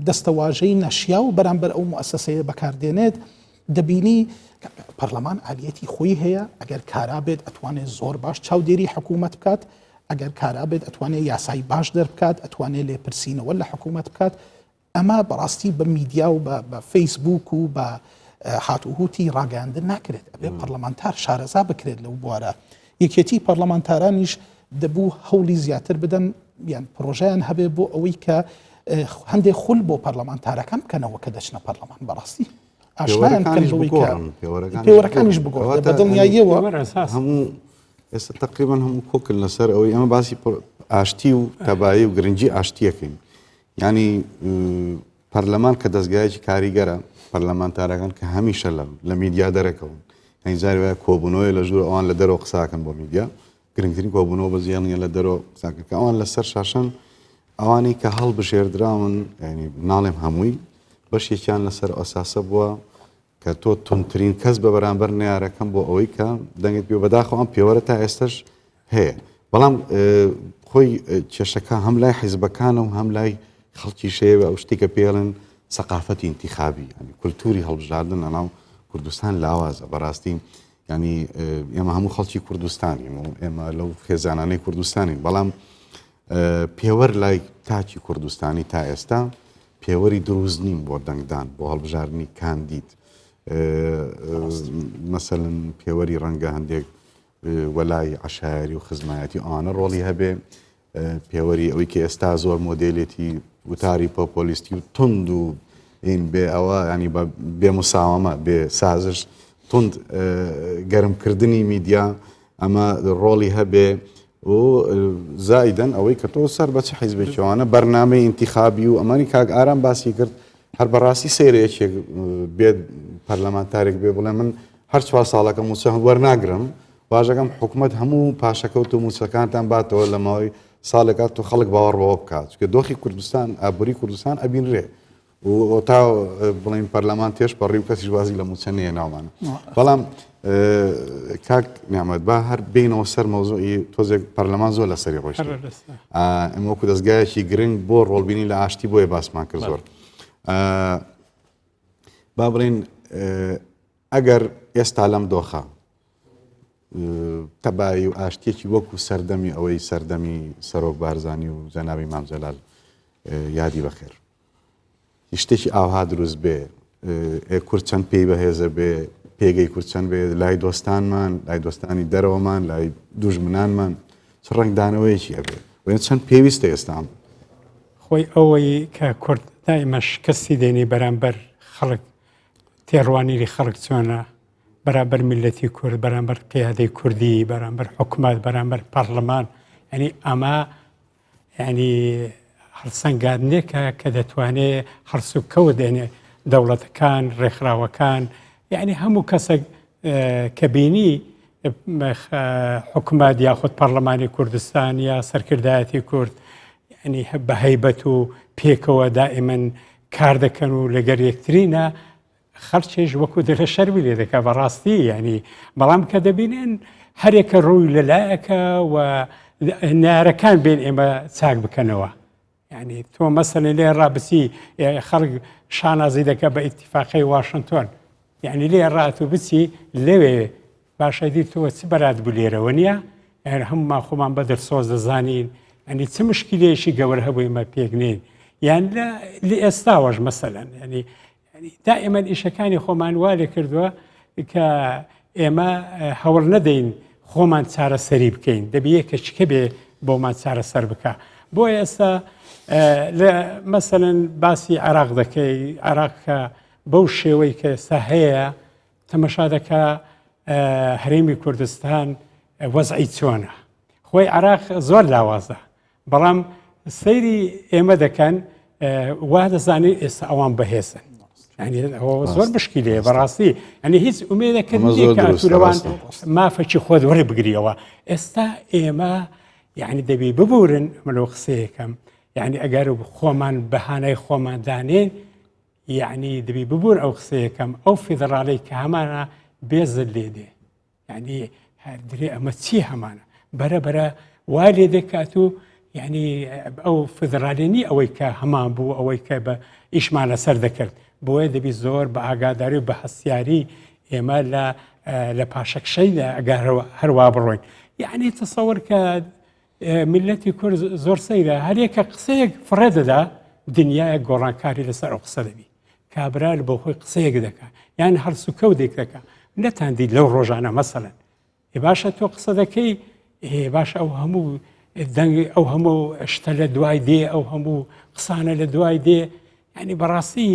دەستەواژەی نەشیاو بەرامبەر ئەو موسسەیە بەکاردێنێت دەبینی پەرلەمان ئالیەتی خۆی هەیە ئەگەر کارا بێت ئەتوانێت زۆر باش چاودێری حکوومەت بکات ئەگەر کارا بێت ئەتوانێت یاسای باش دەربکات ئەتوانێت لێپرسینەوە لە حکوومەت بکات ئەمە بەڕاستی بە میدیا و بە فەیسبوک و بە هاتوهوتی ڕاگەاندن ناکرێت ئەبێ پەرلەمانتار شارەزا بکرێت لەو بوارە یەکێتی پەرلەمانتارانیش دەبوو هەوڵی زیاتر بدەن یان پرۆژیان هەبێ بۆ ئەوەی کە هەندێک خول بۆ پەرلەمانتارەکان بکەنەوە کە دەچنە پەرلەمان بەڕاستی ئاشنایان بکەن بەوەی کە پێوەرەکانیش بگۆڕن بە دڵنیاییەوە هەموو ئێستا تقریبان هەموو کۆکن لەسەر ئەوەی ئەمە باسی ئاشتی و تەبایی و گرنگی ئاشتیەکەین ینی پەرلەمان کە دەستگایەکی کاریگەرە پەرلەمانتارەکان کە هەمیشە لە لە میدیا دەرەکەون یعنی جاری وایە کۆبوونەوەی لە ژوور ئەوان لە دەرەوە قساکەن بۆ میدیا گرنگترین کۆبوونەوە بە زیان نیە لە دەرەوە قساکەن کە ئەوان لەسەر شاشەن ئەوانەی کە هەڵبژێردراون ینی ناڵێم هەمووی بەشێکیان لەسەر ئەساسە بووە کە تۆ تونترین کەس بە بەرامبەر نەیارەکەم بۆ ئەوەی کە دەنگت پێ بەداخەوە ئەم پێوەرە تا ئێستش هەیە بەڵام خۆی کێشەکە هەم لای حیزبەکانە و هەم لای خەڵکی شەیە ئەو شتێک کە پێڵن سەقافەتی انتخابی ینی کولتوری هەڵبژاردن لەناو کوردستان لاوازە بەڕاستی ینی ئێمە هەموو خەڵکی کوردستانین و ئێمە لەو خێزانانەی کوردستانین بەڵام پێوەر لای تاکی کوردستانی تا ئێستا. پێوەری دروست نین بۆ دەنگدان بۆ هەڵبژاردنی کاندید مەسەلەن پێوەری ڕەنگە هەندێک وەلای عەشایەری و خزمایەتی ئەوانە ڕۆڵی هەبێ پێوەری ئەوەی کە ئێستا زۆر مۆدێلێتی وتاری پۆپۆلیستی و توند و این بێ ئەوە ینی بە بێ مساوەمە بێ سازش توند گەرمکردنی میدیا ئەمە ڕۆڵی هەبێ و زایدەن ئەوەی کە تۆ سەر بە چ حیزبێکیوانە بەرنامەی ئینتیخابی و ئەمانی کاک ئارام باسی کرد هەر بەڕاستی سەیرە یەکێک بێت پەرلەمانتارێک بێ بڵێ من هەر چوار ساڵەکە مووچە وەرناگرم واژەکەم حکومت هەموو پاشەکەوت و مووچەکانتان باتەوە لە ماوەی ساڵێکا تو خەڵک باوەڕ بەوە بکات چونکە دۆخی کوردستان ئابووری کوردستان ئەبینرێ و تا بڵین پەرلەمان تێش پەڕی و کەسیش وازی لە مووچە نەیە ناوانە بەڵام کاک نیامەت با هەر بینەوە سەر مەوزوعی تۆزێک پەرلەمان زۆر لەسەری ڕۆشت ئەمە وەکو دەستگایەکی گرنگ بۆ ڕۆڵبینی لە ئاشتی بۆیە باسمان کرد زۆر با بڵین ئەگەر ئێستا لەم دۆخە تەبایی و ئاشتیەکی وەکو سەردەمی ئەوەی سەردەمی سەرۆک بارزانی و جەنابی مام جەلال یادی بەخێر شتێکی ئاوها دروست بێ ئێ کورد چەند پێی بەهێزە بێ پێگەی کورد چەند بێ لای دۆستانمان لای دۆستانی دەرەوەمان لای دوژمنانمان چ ڕەنگدانەوەیەکی ئەبێ وێن چەند پێویستە ئێستا خۆی ئەوەی کە کورد دائیمە شکستی دێنی بەرامبەر خەڵک تێڕوانینی خەڵک چۆنە بەرامبەر میلەتی کورد بەرامبەر قیادەی کوردی بەرامبەر حکومەت بەرامبەر پەرلەمان یعنی ئەمە یانی هەڵسەنگاندنێکە کە دەتوانێ هەڵسوکەوت دێنێ دەوڵەتەکان ڕێکخراوەکان یعنی هەموو کەسێک کە بینی حکومەت یاخود پەرلەمانی کوردستان یا سەرکردایەتی کورد ینی بە هەیبەت و پێکەوە دائیمەن کار دەکەن و لەگەر یەکترینە خەڵکیش وەکو دەلە شەرمی لێ دەکا بەڕاستی یعنی بەڵام کە دەبینن هەرێکە ڕووی لەلایەکە و نارەکان بێن ئێمە چاک بکەنەوە یعنی تۆ مەسەلەن لێ ڕابسی خەڵک شانازی دەکە بە ئیتیفاقی واشنگتۆن یعنی لێ ڕات و بچی لەوێ باشە دی تۆ چ بەرات بوو لێرەوە نییە هەر هەمومان خۆمان بە دڵسۆز دەزانین ئەنی چ مشکلەیەکی گەورە هەبوو ئێمە پێک نین یان لە ئێستاوەش مەسەلەن ینی دائیمەن ئیشەکانی خۆمان وا لێ کردووە کە ئێمە هەوڵ نەدەین خۆمان چارەسەری بکەین دەبی یەکە چکە بێ بۆمان چارەسەر بکە بۆ ئێستا لە مەسەن باسی عراق دەکەی عراق کە بەو شێوەی کە ئێستا هەیە تەمەشا دەکا هەرێمی کوردستان وەزعی چۆنە خۆی عراق زۆر لاوازە بەڵام سەیری ئێمە دەکەن وا دەزانێت ئێستا ئەوان بەهێزن زۆر مشکی لێ بەڕاستی ئەنی هیچ ئومێدەکە لەوان مافەکی خۆت وەری بگریەوە ئێستا ئێمە یعنی دەبی ببورن منەوە قسەیەکەم یعنی ئەگەر خۆمان بەهانای خۆمان دانێن یعنی دەبی ببور ئەو قسەیەکەم ئەو فیدراڵی کە هەمانە بێزت لێ دێ یعنی هەر درێ ئەمە چی هەمانە بەرە بەرە وا لێ دەکات و یعنی ئەو فدرالێنی ئەوەی کە هەمان بوو ئەوەی کە بە ئیشمان لەسەر دەکرد بۆیە دەبی زۆر بە ئاگاداری و بە هەستیاری ئێمە لە لە پاشەکشەی لە ئەگەر هەروە بڕۆین یعنی تەسەوەر کە میلەتی کورد زۆر سەیرە هەرێکە قسەیەک فڕێ دەدا دنیایە گۆڕانکاری لەسەر ئەو قسە دەبی کابرا بۆ خۆی قسەیەک دەکا یان هەڵسوکەوتێک دەکا نەتان دیت لەو ڕۆژانە مەسەلەن ئێ باشە تۆ قسە دەکەی ئێ باشە ئەو هەموو دەنگ ئەو هەموو شتە لە دوای دێ ئەو هەموو قسانە لە دوای دێ ینی بەڕاستی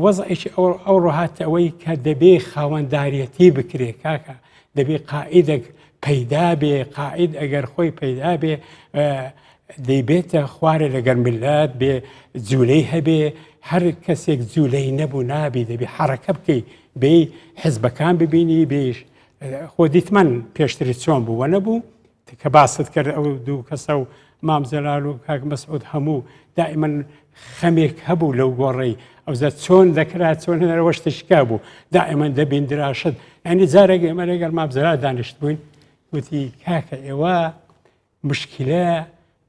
وەزعێکی ئەو ئەو ڕۆهاتە ئەوەی کە دەبێ خاوەنداریەتی بکرێ کاکە دەبێ قائیدێک پەیدا بێ قائید ئەگەر خۆی پەیدا بێ دەیبێتە خوارێ لەگەر میللەت بێ جولەی هەبێ هەر کەسێک جولەی نەبوو نابی دەبی حەڕەکە بکەی بێی حزبەکان ببینی بێش خۆ دیتمان پێشتری چۆن بوو وە نەبوو کە باست کرد ئەو دوو کەسە و مام جەلال و کاک مەسعود هەموو دائما خەمێک هەبوو لەو گۆڕەی ئەوزە چۆن دەکرا چۆن هەرەوە شتشکا بوو دائما دەبیندرا شت ینی جارێک ئێمە لەگەڵ مام جەلال دانیشت بووین وتی کاکە ئێوە مشکلە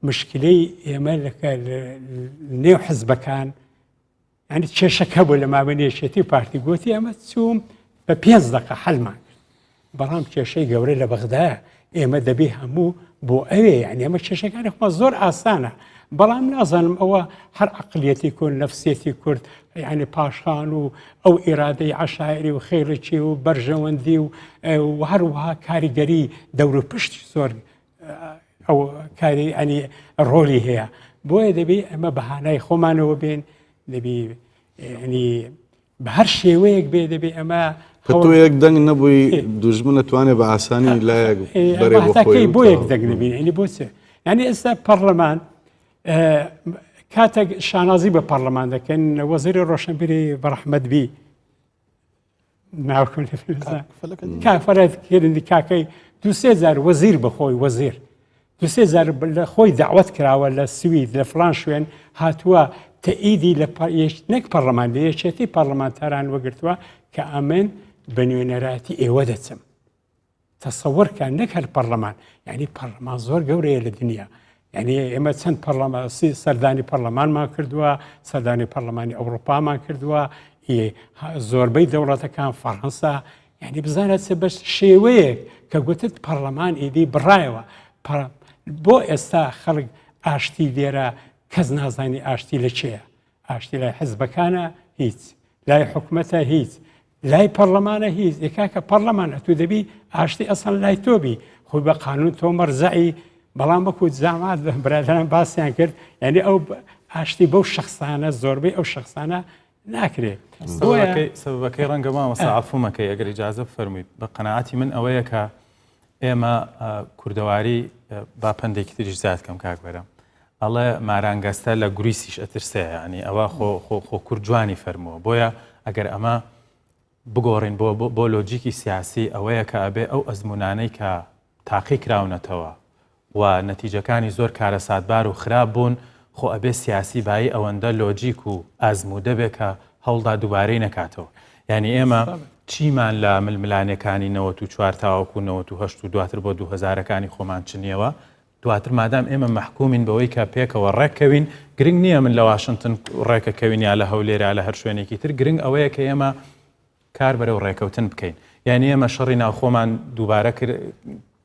مشکلەی ئێمە لەکە نێو حزبەکان ینی کێشەکە بوو لە مابەین یەکێتی و پارتی گوتی ئەمە چوم بە پێنج دقە حلمان کرد بەڵام کێشەی گەورە لە بەغدایە ئێمە دەبێ هەموو بۆ ئەوێ یعنی ئەمە کێشەکانی خۆ زۆر ئاسانە. بەڵام نازانم ئەوە هەر عقلیەتی کورد نەفسیەتی کورد یعنی پاشخان و ئەو ئیرادەی عشاعری و خێڵێکی و بەرژەوەندی و هەروەها کاریگەری دەور و پشت زۆر ئەو کاری ئەنی ڕۆلی هەیە بۆیە دەبی ئەمە بەهانای خۆمانەوە بێن دەبی ینی بە هەر شێوەیەک بێ دەبێ ئەمە کە تۆ یەک دەنگ نەبووی دوژمن ئەتوانێ بە ئاسانی لایەک بەرێ بۆ خۆی بۆ یەک دەنگ نەبین یعنی بۆ چێ یعنی ئێستا پەرلەمان کاتێک شانازی بە پەرلەمان دەکەن وەزیری ڕۆشنبیری بەڕەحمەت بی کافەرەت کاکەی دوسێ جار وەزیر بەخۆی وەزیر دوسێ جار لە خۆی داوت کراوە لە سوید لە فلان شوێن هاتووە تەئیدی لە نەک پەرلەمان لە یەکێتی پەرلەمانتاران وەگرتووە کە ئەمن بە نوێنەرایەتی ئێوە دەچم تەسەوەر کە نەک هەر پەرلەمان یعنی پەرلەمان زۆر گەورەیە لە دنیا یعنی ئێمە چەند پەرلەمان سەردانی پەرلەمانمان کردووە سەردانی پەرلەمانی ئەوروپامان کردووە زۆربەی دەوڵەتەکان فەڕەنسا یعنی بزانە چ بەش شێوەیەک کە گوتت پەرلەمان ئیدی بڕایەوە بۆ ئێستا خەڵک ئاشتی لێرە کەس نازانی ئاشتی لە چێە ئاشتی لای حزبەکانە هیچ لای حکومەتە هیچ لای پەرلەمانە هیچ ئێکاکە پەرلەمان ئەتو دەبی ئاشتی ئەسڵ لای تۆ بی خۆی بە قانون تۆ مەرزەعی بەڵام وەکو جامات برادران باسییان کرد یعنی ئەو ئاشتی بەو شخصانە زۆربەی ئەو شخصانە ناکرێت سەبەکەی ڕەنگە مامۆستا عەفومەکەی ئەگەر ئیجازە بفەرمووی بە قەناعەتی من ئەوەیە کە ئێمە کوردەواری با پەندێکی تریش زیاد کەم کاک بەرەم ئەڵێ مارانگەستە لە گوریسیش ئەترسێ ینی ئەوە خۆ خۆ خۆ کورد جوانی فەرمووە بۆیە ئەگەر ئەمە بگۆڕین بۆ بۆ لۆجیکی سیاسی ئەوەیە کە ئەبێ ئەو ئەزمونانەی کە تاقی کراونەتەوە و نەتیجەکانی زۆر کارەساتبار و خراپ بوون، خۆ ئەبێ سیاسی بایی ئەوەندە لۆجیک و ئازموودە بێ کە هەوڵدا دووبارەی نەکاتەوە. یانی ئێمە چیمان لە ململانێکانی 94 تاوەکو 98 و دواتر بۆ دوو هەزارەکانی خۆمان چنیەوە، دواتر مادام ئێمە مەحکومین بەوەی کە پێکەوە ڕێککەوین، گرنگ نییە من لە واشنتن ڕێکەکەوین یا لە هەولێر یا لە هەر شوێنێکی تر، گرنگ ئەوەیە کە ئێمە کار بەرەو ڕێکەوتن بکەین. یانی ئێمە شەڕی ناوخۆمان دووبارە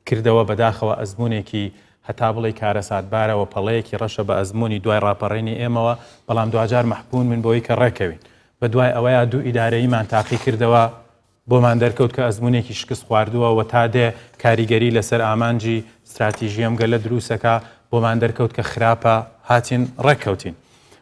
کردەوە، بەداخەوە ئەزموونێکی هەتا بڵێی کارەساتبارە و پەڵەیەکی ڕەشە بە ئەزموونی دوای ڕاپەڕینی ئێمەوە، بەڵام دواجار مەحکوومین بەوەی کە ڕێکەوین. بە دوای ئەوەیا دوو ئیدارەییمان تاقی کردەوە، بۆمان دەرکەوت کە ئەزموونێکی شکست خواردووە و تا دێ کاریگەری لەسەر ئامانجی ستراتیژی ئەم گەلە دروستەکا، بۆمان دەرکەوت کە خراپە، هاتین ڕێککەوتین.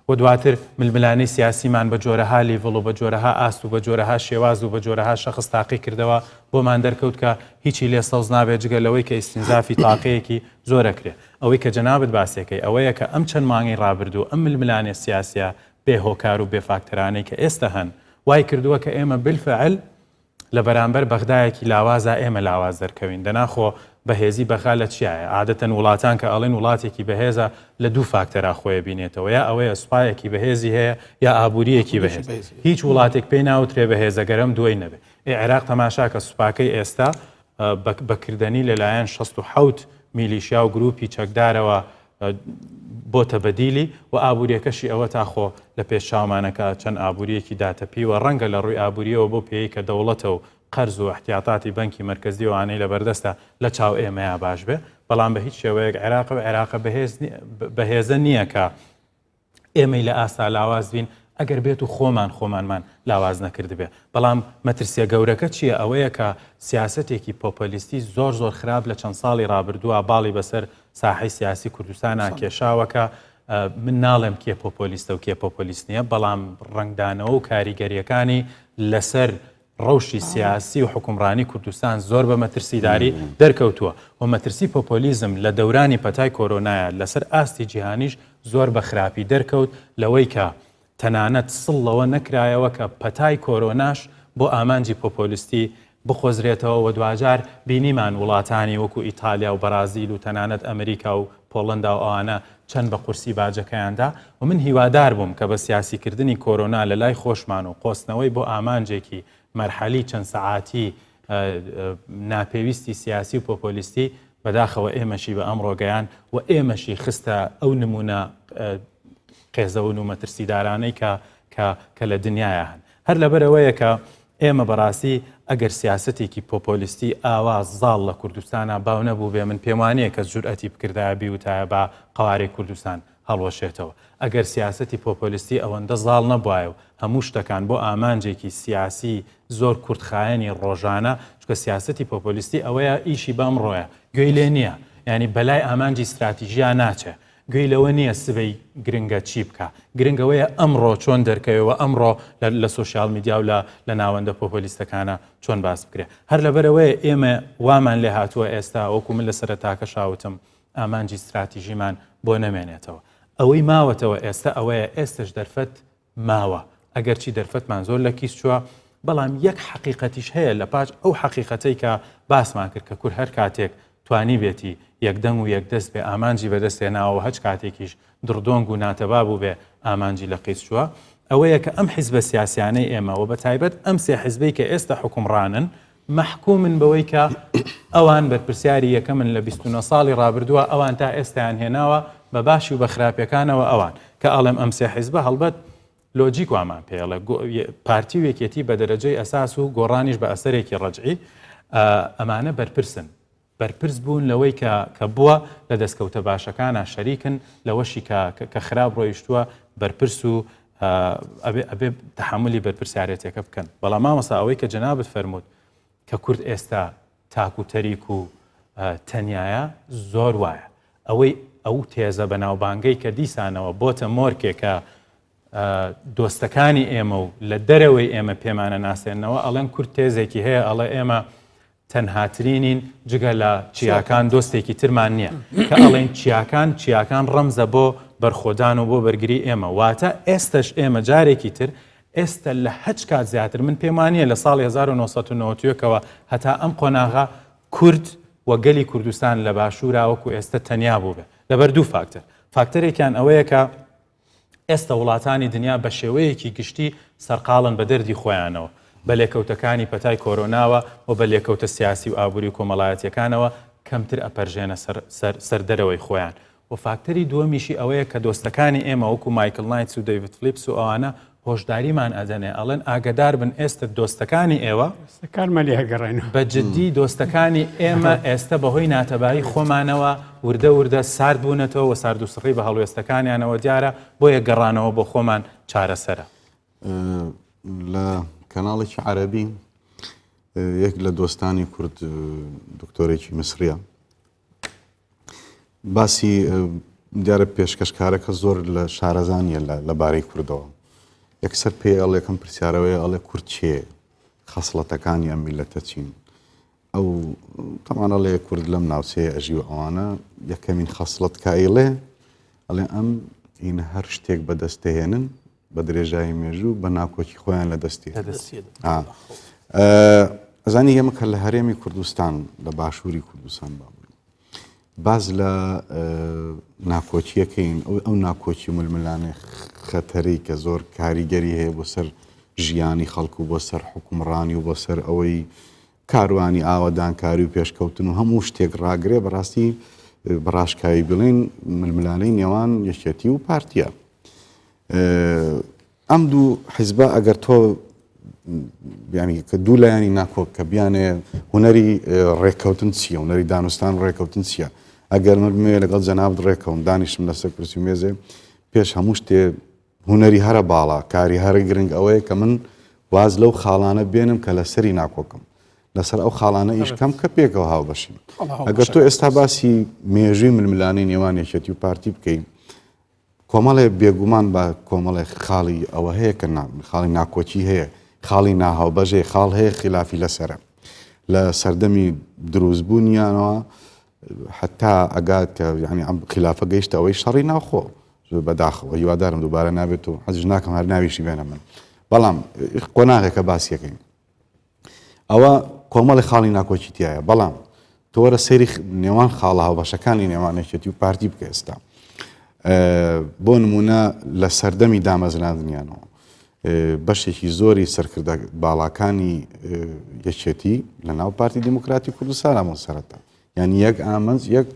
و دواتر ململانێی سیاسیمان بە جۆرەها لیڤڵ و بە جۆرەها ئاست و بە جۆرەها شێواز و بە جۆرەها شەخس تاقی کردەوە، بۆمان دەرکەوت کە هیچی لێ سەوز نابێت جگە لەوەی کە ئیستینزافی تاقەیەکی زۆر ئەکرێ. ئەوەی کە جەنابت باسیەکەی ئەوەیە کە ئەم چەند مانگەی ڕابردوو ئەم ململانێ سیاسیە بێ هۆکار و بێ فاکتەرانەی کە ئێستە هەن وای کردووە کە ئێمە بالفعل لە بەرامبەر بەغدایەکی لاوازا ئێمە لاواز دەرکەوین دەنا خۆ بەهێزی بەغا لە چیایە عادەتەن وڵاتان کە ئەڵێن وڵاتێکی بەهێزە لە دوو فاکتەرا خۆی بینێتەوە یا ئەوەیە سوپایەکی بەهێزی هەیە یا ئابووریەکی بەهێز هیچ وڵاتێک پێی ناوترێ بەهێزە گەرەم دوای نەبێ ئێ عێراق تەماشاکە سوپاکەی ئێستا بە کردەنی لەلایەن 67 میلیشیا و گروپی چەکدارەوە بۆتە بەدیلی و ئابووریەکەشی ئەوە تا خۆ لە پێش چاومانە کە چەند ئابووریەکی داتەپیوە ڕەنگە لە ڕووی ئابووریەوە بەو پێیەی کە دەوڵەتە و قەرز و ئیحتیاتاتی بەنکی مەرکەزی و ئەوانەی لەبەردەستە لە چاو ئێمەیا باش بێ بەڵام بە هیچ شێوەیەک عێراق و عێراقە بەهێز بەهێزە نییە کە ئێمەی لە ئاستا لاواز بین ئەگەر بێت و خۆمان خۆمانمان لاواز نەکردبێ بەڵام مەترسیە گەورەکە چییە ئەوەیە کە سیاسەتێکی پۆپۆلیستی زۆر زۆر خراپ لە چەند ساڵی ڕابردووە باڵی بەسەر ساحەی سیاسی کوردستانا کێشاوە کە من ناڵێم کێ پۆپۆلیستە و کێ پۆپۆلیست نییە بەڵام ڕەنگدانەوە و کاریگەریەکانی لەسەر ڕەوشی سیاسی و حکومڕانی کوردستان زۆر بە مەترسیداری دەرکەوتووە و مەترسی پۆپۆلیزم لە دەورانی پەتای کۆرۆنایە لەسەر ئاستی جیهانیش زۆر بە خراپی دەرکەوت لەوەی کە تەنانەت سڵ لەوە نەکرایەوە کە پەتای کۆرۆناش بۆ ئامانجی پۆپۆلیستی بقۆزرێتەوە و دواجار بینیمان وڵاتانی وەکو ئیتالیا و بەرازیل و تەنانەت ئەمریکا و پۆڵەندا و ئەوانە چەند بە قورسی باجەکەیان دا و من هیوادار بووم کە بە سیاسیکردنی کۆرۆنا لە لای خۆشمان و قۆستنەوەی بۆ ئامانجێکی مەرحەلی چەند سەعاتی ناپێویستی سیاسی و پۆپۆلیستی بەداخەوە ئێمەشی بە ئەمڕۆ گەیان و ئێمەشی خستە ئەو نمونە قێزەون و مەترسیدارانەی کە کە کە لە دنیایا هەن هەر لەبەرئەوەیە کە ئێمە بەڕاستی ئەگەر سیاسەتێکی پۆپۆلیستی ئاوا زاڵ لە کوردستانا باو نەبووبێ من پێموانیە کەس جورئەتی بکردایە بیوتایە با قەوارەی کوردستان. هەڵوەشێتەوە. ئەگەر سیاسەتی پۆپۆلیستی ئەوەندە زاڵ نەبوایە و هەموو شتەکان بۆ ئامانجێکی سیاسی زۆر کورتخایەنی ڕۆژانە، چونکە سیاسەتی پۆپۆلیستی ئەوەیە ئیشی بە ئەمڕۆیە، گوێی لێ نییە، یانی بەلای ئامانجی ستراتیژیا ناچێ، گوێی لەوە نییە سبەی گرنگە چی بکا، گرنگ ئەوەیە ئەمڕۆ چۆن دەرکەوێ و ئەمڕۆ لە سۆشیال میدیا و لە ناوەندە پۆپۆلیستەکانا چۆن باس بکرێ. هەر لەبەرئەوەیە ئێمە وامان لێ هاتووە ئێستا وەکو من لە سەرەتاکەشا وتم ئامانجی ستراتیژیمان بۆ نەمێنێتەوە. ئەوەی ماوەتەوە ئێستا ئەوەیە ئێستش دەرفەت ماوە، ئەگەرچی دەرفەتمان زۆر لە کیس چووە، بەڵام یەک حەقیقەتیش هەیە لە پاش ئەو حەقیقەتەی کە باسمان کرد کە کورد هەر کاتێک توانیبێتی یەکدەنگ و یەکدەست بێ ئامانجی بەدەست هێناوە و هەچ کاتێکیش دڕدۆنگ و ناتەبا بووبێ ئامانجی لە قیس چووە ئەوەیە کە ئەم حیزبە سیاسیانەی ئێمە و بە تایبەت ئەم سێ حیزبەی کە ئێستا حوکمڕانن مەحکومن بەوەی کە ئەوان بەرپرسیاری یەکەمن لە 29 ساڵی ڕابردووە ئەوان تا ئێستایان هێناوە بە باشی و بە خراپیەکانەوە ئەوان کە ئەڵێم ئەم سێ حیزبە هەڵبەت لۆجیک وامان پێڵێ پارتی و یەکێتی بە دەرەجەی ئەساس و گۆڕانیش بە ئەسەرێکی ڕەجعی ئەمانە بەرپرسن بەرپرس بوون لەوەی کە کە بووە لە دەستکەوتە باشەکانا شەریکن، لەوەشی کە کە خراپ ڕۆیشتووە بەرپرس و ئەبێ ئەبێ تەحەمولی بەرپرسیارێتیەکە بکەن. بەڵام مامۆستا ئەوەی کە جەنابت فەرمووت کە کورد ئێستا تاک و تەریک و تەنیایە زۆر وایە. ئەوەی ئەو تێزە بەناوبانگەی کە دیسانەوە بۆتە مۆرکێک کە دۆستەکانی ئێمە و لە دەرەوەی ئێمە پێمانە ناسێنەوە ئەڵێن کورد تێزێکی هەیە ئەڵێ ئێمە تەنهاترینین جگە لە چیاکان دۆستێکی ترمان نییە کە ئەڵێن چیاکان چیاکان ڕەمزە بۆ بەرخۆدان و بۆ بەرگری ئێمە واتە ئێستش ئێمە جارێکی تر ئێستا لە هەچ کات زیاتر من پێم وانە لە ساڵی 1990ەوە هەتا ئەم قۆناغا کورد و گەلی کوردستان لە باشوورا وەکو ئێستا تەنیا بوو بێ لەبەر دوو فاکتەر فاکتەرێکیان ئەوەیە کە ئێستە وڵاتانی دنیا بە شێوەیەکی گشتی سەرقاڵن بە دەردی خۆیانەوە، بە لێکەوتەکانی پەتای کۆرۆناوە و بە لێکەوتە سیاسی و ئابووری و کۆمەڵایەتییەکانەوە کەمتر ئەپەرژێنە سەر سەر سەر دەرەوەی خۆیان و فاکتەری دووەمیشی ئەوەیە کە دۆستەکانی ئێمە وەکو مایکل نایتس و دەیڤد فلیپس و ئەوانە هۆشداریمان ئەدەنێ ئەڵێن ئاگەدار بن ئێستە دۆستەکانی ئێوە دۆستەکانمان لێ هەگەڕێنەوە. بە جدی دۆستەکانی ئێمە ئێستە بەهۆی ناتەبایی خۆمانەوە وردە وردە سارد بوونەتەوە و ساردوسڕی بە هەڵوێستەکانیانەوە دیارە، بۆیە گەڕانەوە بۆ خۆمان چارەسەرە. لە کەناڵێکی عەرەبی یەک لە دۆستانی کورد دکتۆرێکی میسریە باسی دیارە پێشکەشکارەکە زۆر لە شارەزا نییە لە بارەی کوردەوە یەکسەر پێ ئەڵێ یەکەم پرسیارەوەی ئەڵێ کورد چێ خەسڵەتەکانی ئەم میلەتە چین ئەو تەمانە لێ کورد لەم ناوچەیە ئەژی و ئەوانە یەکەمین خەسڵەت کە ئەیڵێ ئەڵێ ئەم هین هەر شتێک بەدەستهێنن بە درێژایی مێژوو بە ناکۆکی خۆیان لە دەستی ئەزانی ئێمە کە لە هەرێمی کوردستان لە باشووری کوردستان با باز لە ناکۆکیەکەین ئەو ئەو ناکۆکی ململانێ خەتەری کە زۆر کاریگەری هەیە بۆ سەر ژیانی خەڵک و بۆ سەر حکومڕانی و بۆ سەر ئەوەی کاروانی ئاوەدانکاری و پێشکەوتن و هەموو شتێک ڕاگرێ بەڕاستی بەڕاشکاوی بڵین ململانەی نێوان یەکێتی و پارتیە ئەم دوو حیزبە ئەگەر تۆ ینی کە دوو لایەنی ناکۆک کە بیانێ هونەری ڕێککەوتن چییە هونەری دانوستان ڕێککەوتن چییە ئەگەر من بمەوێ لەگەڵ جەنابت ڕێکەوم دانیشم لەسەر کورسی و مێزێ پێش هەموو شتێ هونەری هەرە باڵا کاری هەرە گرنگ ئەوەیە کە من واز لەو خاڵانە بێنم کە لەسەری ناکۆکم لەسەر ئەو خاڵانە ئیش کەم کە پێکەوە هاوبەشین ئەگەر تۆ ئێستا باسی مێژووی ململانەی نێوان یەکێتی و پارتی بکەین کۆمەڵێ بێگومان بە کۆمەڵێ خاڵی ئەوە هەیە کە خاڵی ناکۆکی هەیە، خاڵی ناهاوبەش هەیە، خاڵ هەیە خیلافی لەسەرە. لە سەردەمی دروستبوونیانەوە حتا ئەگات کە یعنی ئەم خلافە گەیشتە ئەوەی شەڕی ناوخۆ بەداخەوە هیوادارم دووبارە نابێت و حەزیش ناکەم هەر ناویشی بێنە من بەڵام قۆناغێکە باسیەکەین ئەوە کۆمەڵی خاڵی ناکۆکی تایە بەڵام تۆرە سەیری نێوان خاڵە هاوبەشەکانی نێوان یەکێتی و پارتی بکە ئێستا بۆ نمونە لە سەردەمی دامەزراندنیانەوە بەشێکی زۆری سەرکردە باڵاکانی یەکێتی لە ناو پارتی دیموکراتی کوردستان بوون سەرەتا یعنی یەک ئامنج یەک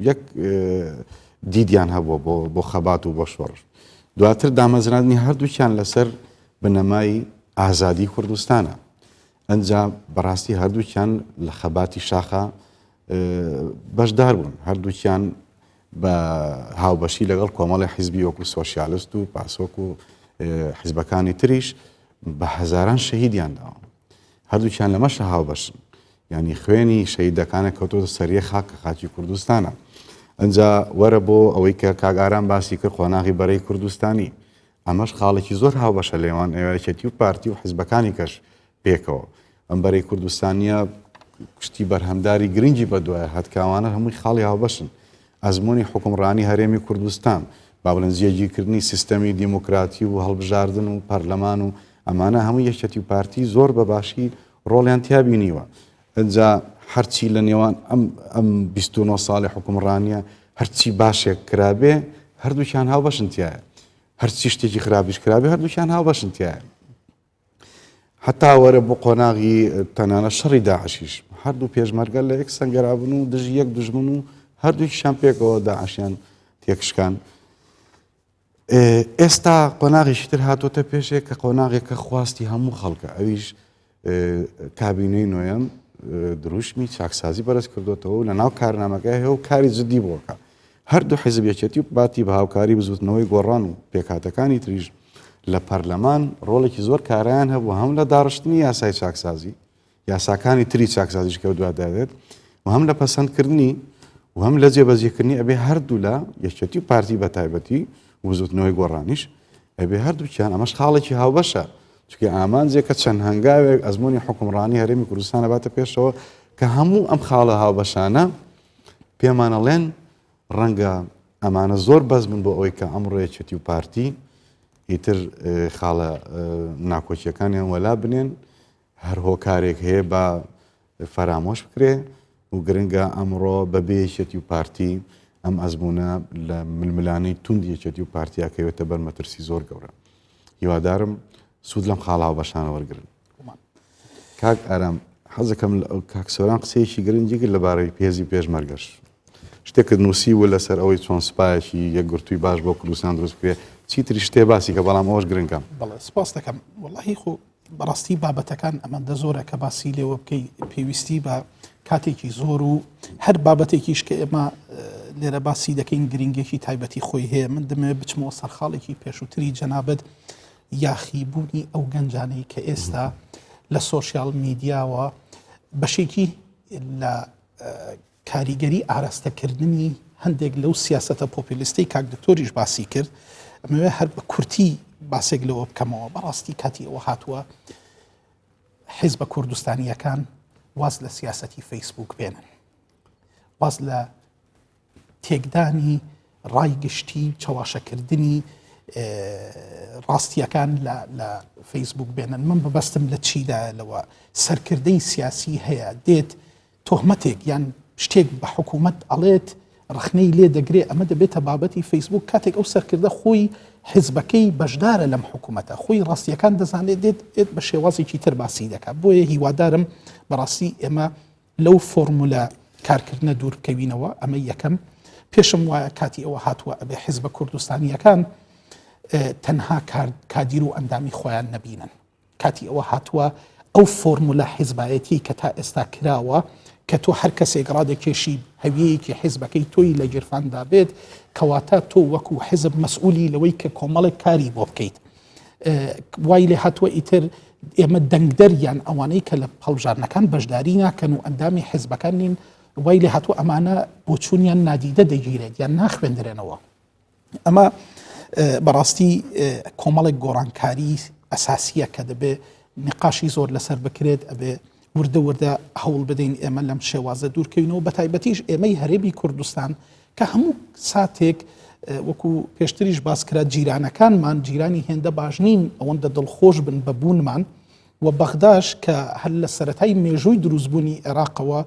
یەک دیدیان هەبووە بۆ بۆ خەبات و بۆ شۆڕش دواتر دامەزراندنی هەردووکیان لەسەر بنەمای ئازادی کوردستانە ئەنجا بەڕاستی هەردووکیان لە خەباتی شاخا بەشدار بوون هەردووکیان. بە هاوبەشی لەگەڵ کۆمەڵی حیزبی وەکو سۆسیالست و پاسۆک و حیزبەکانی تریش بە هەزاران شەهیدیان داوە. هەردووکیان لەمەشا هاوبەشن. یانی خوێنی شەهیدەکانە کەوتۆتە سەریە خاک کە خاکی کوردستانە. ئەجا وەرە بۆ ئەوەی کە کاک ئارام باسی کرد قۆناغی بەرەی کوردستانی. ئەمەش خاڵێکی زۆر هاوبەشە لێوان یەکێتی و پارتی و حیزبەکانی کەش پێکەوە. ئەم بەرەی کوردستانیە شتی بەرهەمداری گرنگی بەدوایە هات کە ئەوانە هەمووی خاڵی هاوبەشن. ئەزموونی حوکمڕانی هەرێمی کوردستان، با بڵێن جێگیرکردنی سیستەمی دیموکراتی و هەڵبژاردن و پەرلەمان و ئەمانە هەموو یەکێتی و پارتی زۆر بە باشی ڕۆڵیان تیا بینیوە. ئنجا هەرچی لە نێوان ئەم ئەم 29 ساڵی حوکمڕانیە هەرچی باشێک کرابێ هەردووکیان هاوبەشن تیایە. هەرچی شتێکی خراپیش کرابێ هەردووکیان هاوبەشن تیایە. هەتا وەرە بۆ قۆناغی تەنانەت شەڕی داعشیش هەردوو پێشمەرگە لە یەک سەنگەرابن و دژی یەک دوژمن و هەردووکیشان پێکەوە داعشیان تێکشکان. ئێستا قۆناغێکی تر هاتۆتە پێشێک کە قۆناغێکە خواستی هەموو خەڵکە ئەویش کابینەی نۆیەم دروشمی چاکسازی بەرز کردوتەوە و لە ناو کارنامەکە هەیە و کاری جدی بۆکە هەردوو حیزب یەکێتی و پارتی بە هاوکاری بزوتنەوەی گۆڕان و پێکهاتەکانی تریش لە پەرلەمان ڕۆڵێکی زۆر کارایان هەبوو هەم لە داڕشتنی یاسای چاکسازی یاساکانی تری چاکسازیش کە دوا داێت و هەم لە پەسەندکردنی و هەم لە جێبەجێکردنی ئەبێ هەردوو لە یەکێتی و پارتی بە تایبەتی و بزوتنەوەی گۆڕانیش ئەبێ هەردووکیان ئەمەش خاڵێکی هاوبەشە چونکە ئامانجێکە چەند هەنگاوێک ئەزمموی حکومڕانی هەرێمی کوردستانە باتە پێشەوە کە هەموو ئەم خاڵە هاوبەشانە پێمان ئەڵێن ڕەنگە ئەمانە زۆر بەس بن بۆ ئەوەی کە ئەمڕۆ یەکێتی و پارتی ئیتر خاڵە ناکۆکیەکانیان وەلا بنێن هەر هۆکارێک هەیە بە فەرامۆش بکرێ و گرنگە ئەمڕۆ بەبێ یەکێتی و پارتی ئەم ئەزمونە لە ململانەی توند یەکێتی و پارتیاکەوێتە بەر مەترسی زۆر گەورە هیوادارم سوود لەم خاڵاو بەشانە وەرگن. کاک ئارام حەزەکەم کاک سۆران قسەیەکی گرنگی کرد لەبارەی پێزی پێشمەرگەش شتێکت نووسی و لەسەر ئەوەی چۆن سوپایەکی یەکگرتووی باش بۆ کوردستان دروست بکرێت چیتری شتێ باسی کە بەڵام ئەوەش گرنگە. بەڵێ سپاس دەکەم وەڵاهی خۆ بەڕاستی بابەتەکان ئەمەندە زۆرە کە باسی لێوە بکەی پێویستی بە کاتێکی زۆر و هەر بابەتێکیش کە ئێمە لێرە باسی دەکەین گرنگێکی تایبەتی خۆی هەیە من دەمەوێت بچمەوە سەرخاڵێکی پێشووتری جەنابەت یاخیبوونی ئەو گەنجانەی کە ئێستا لە سۆشیال میدیاوە بەشێکی لە کاریگەری ئاراستەکردنی هەندێک لەو سیاسەتە پۆپیلیستەی کاک دکتۆریش باسی کرد ئەمەوێ هەر بە کورتی باسێک لەوە بکەمەوە بەڕاستی کاتی ئەوە هاتووە حیزبە کوردستانیەکان واز لە سیاسەتی فەیسبوک بێنن واز لە تێکدانی ڕای گشتی چەواشەکردنی ڕاستیەکان لە فەیسبوک بێنن من ببەستم لە چیدا لەوە سەرکردەی سیاسی هەیە دێت تۆهمەتێک یان شتێک بە حکوومەت ئەڵێت ڕخنەی لێ دەگرێ ئەمە دەبێتە بابەتی فەیسبوک کاتێک ئەو سەرکردە خۆی حیزبەکەی بەشدارە لەم حکوومەتە خۆی ڕاستیەکان دەزانێت دێت دێت بە شێوازێکی تر باسی دەکات بۆیە هیوادارم بەڕاستی ئێمە لەو فۆرمولە کارکردنە دوور بکەوینەوە، ئەمە یەکەم. پێشم وایە کاتی ئەوە هاتووە ئەبێ حیزبە کوردستانییەکان تەنها کادیر و ئەندامی خۆیان نەبینن. کاتی ئەوە هاتووە ئەو فۆرمولە حیزبایەتی کە تا ئێستا کراوە کە تۆ هەر کەسێک ڕادەکێشی هەویەیەکی حیزبەکەی تۆی لە گیرفاندا بێت کەواتە تۆ وەکو حیزب مەسئولی لەوەی کە کۆمەڵێک کاری بۆ بکەیت. وای لێ هاتووە ئیتر ئێمە دەنگدەر یان ئەوانەی کە لە هەڵبژاردنەکان بەشداری ناکەن و ئەندامی حزبەکان نین وای لێ هاتووە ئەمانە بۆچوونیان نادیدە دەگیرێت یان ناخوێندرێنەوە ئەمە بەڕاستی کۆمەڵێک گۆڕانکاری ئەساسیە کە دەبێ نقاشی زۆر لەسەر بکرێت ئەبێ وردە وردە هەوڵ بدەین ئێمە لەم شێوازە دوورکەوینەوە بەتایبەتیش ئێمەی هەرێمی کوردستان کە هەموو ساتێک وەکو پێشتریش باس کرا جیرانەکانمان جیرانی هێندە باش نین ئەوەندە دڵخۆش بن بە بوونمان و بەغداش کە هەر لە سەتای مێژووی دروستبوونی عێراقەوە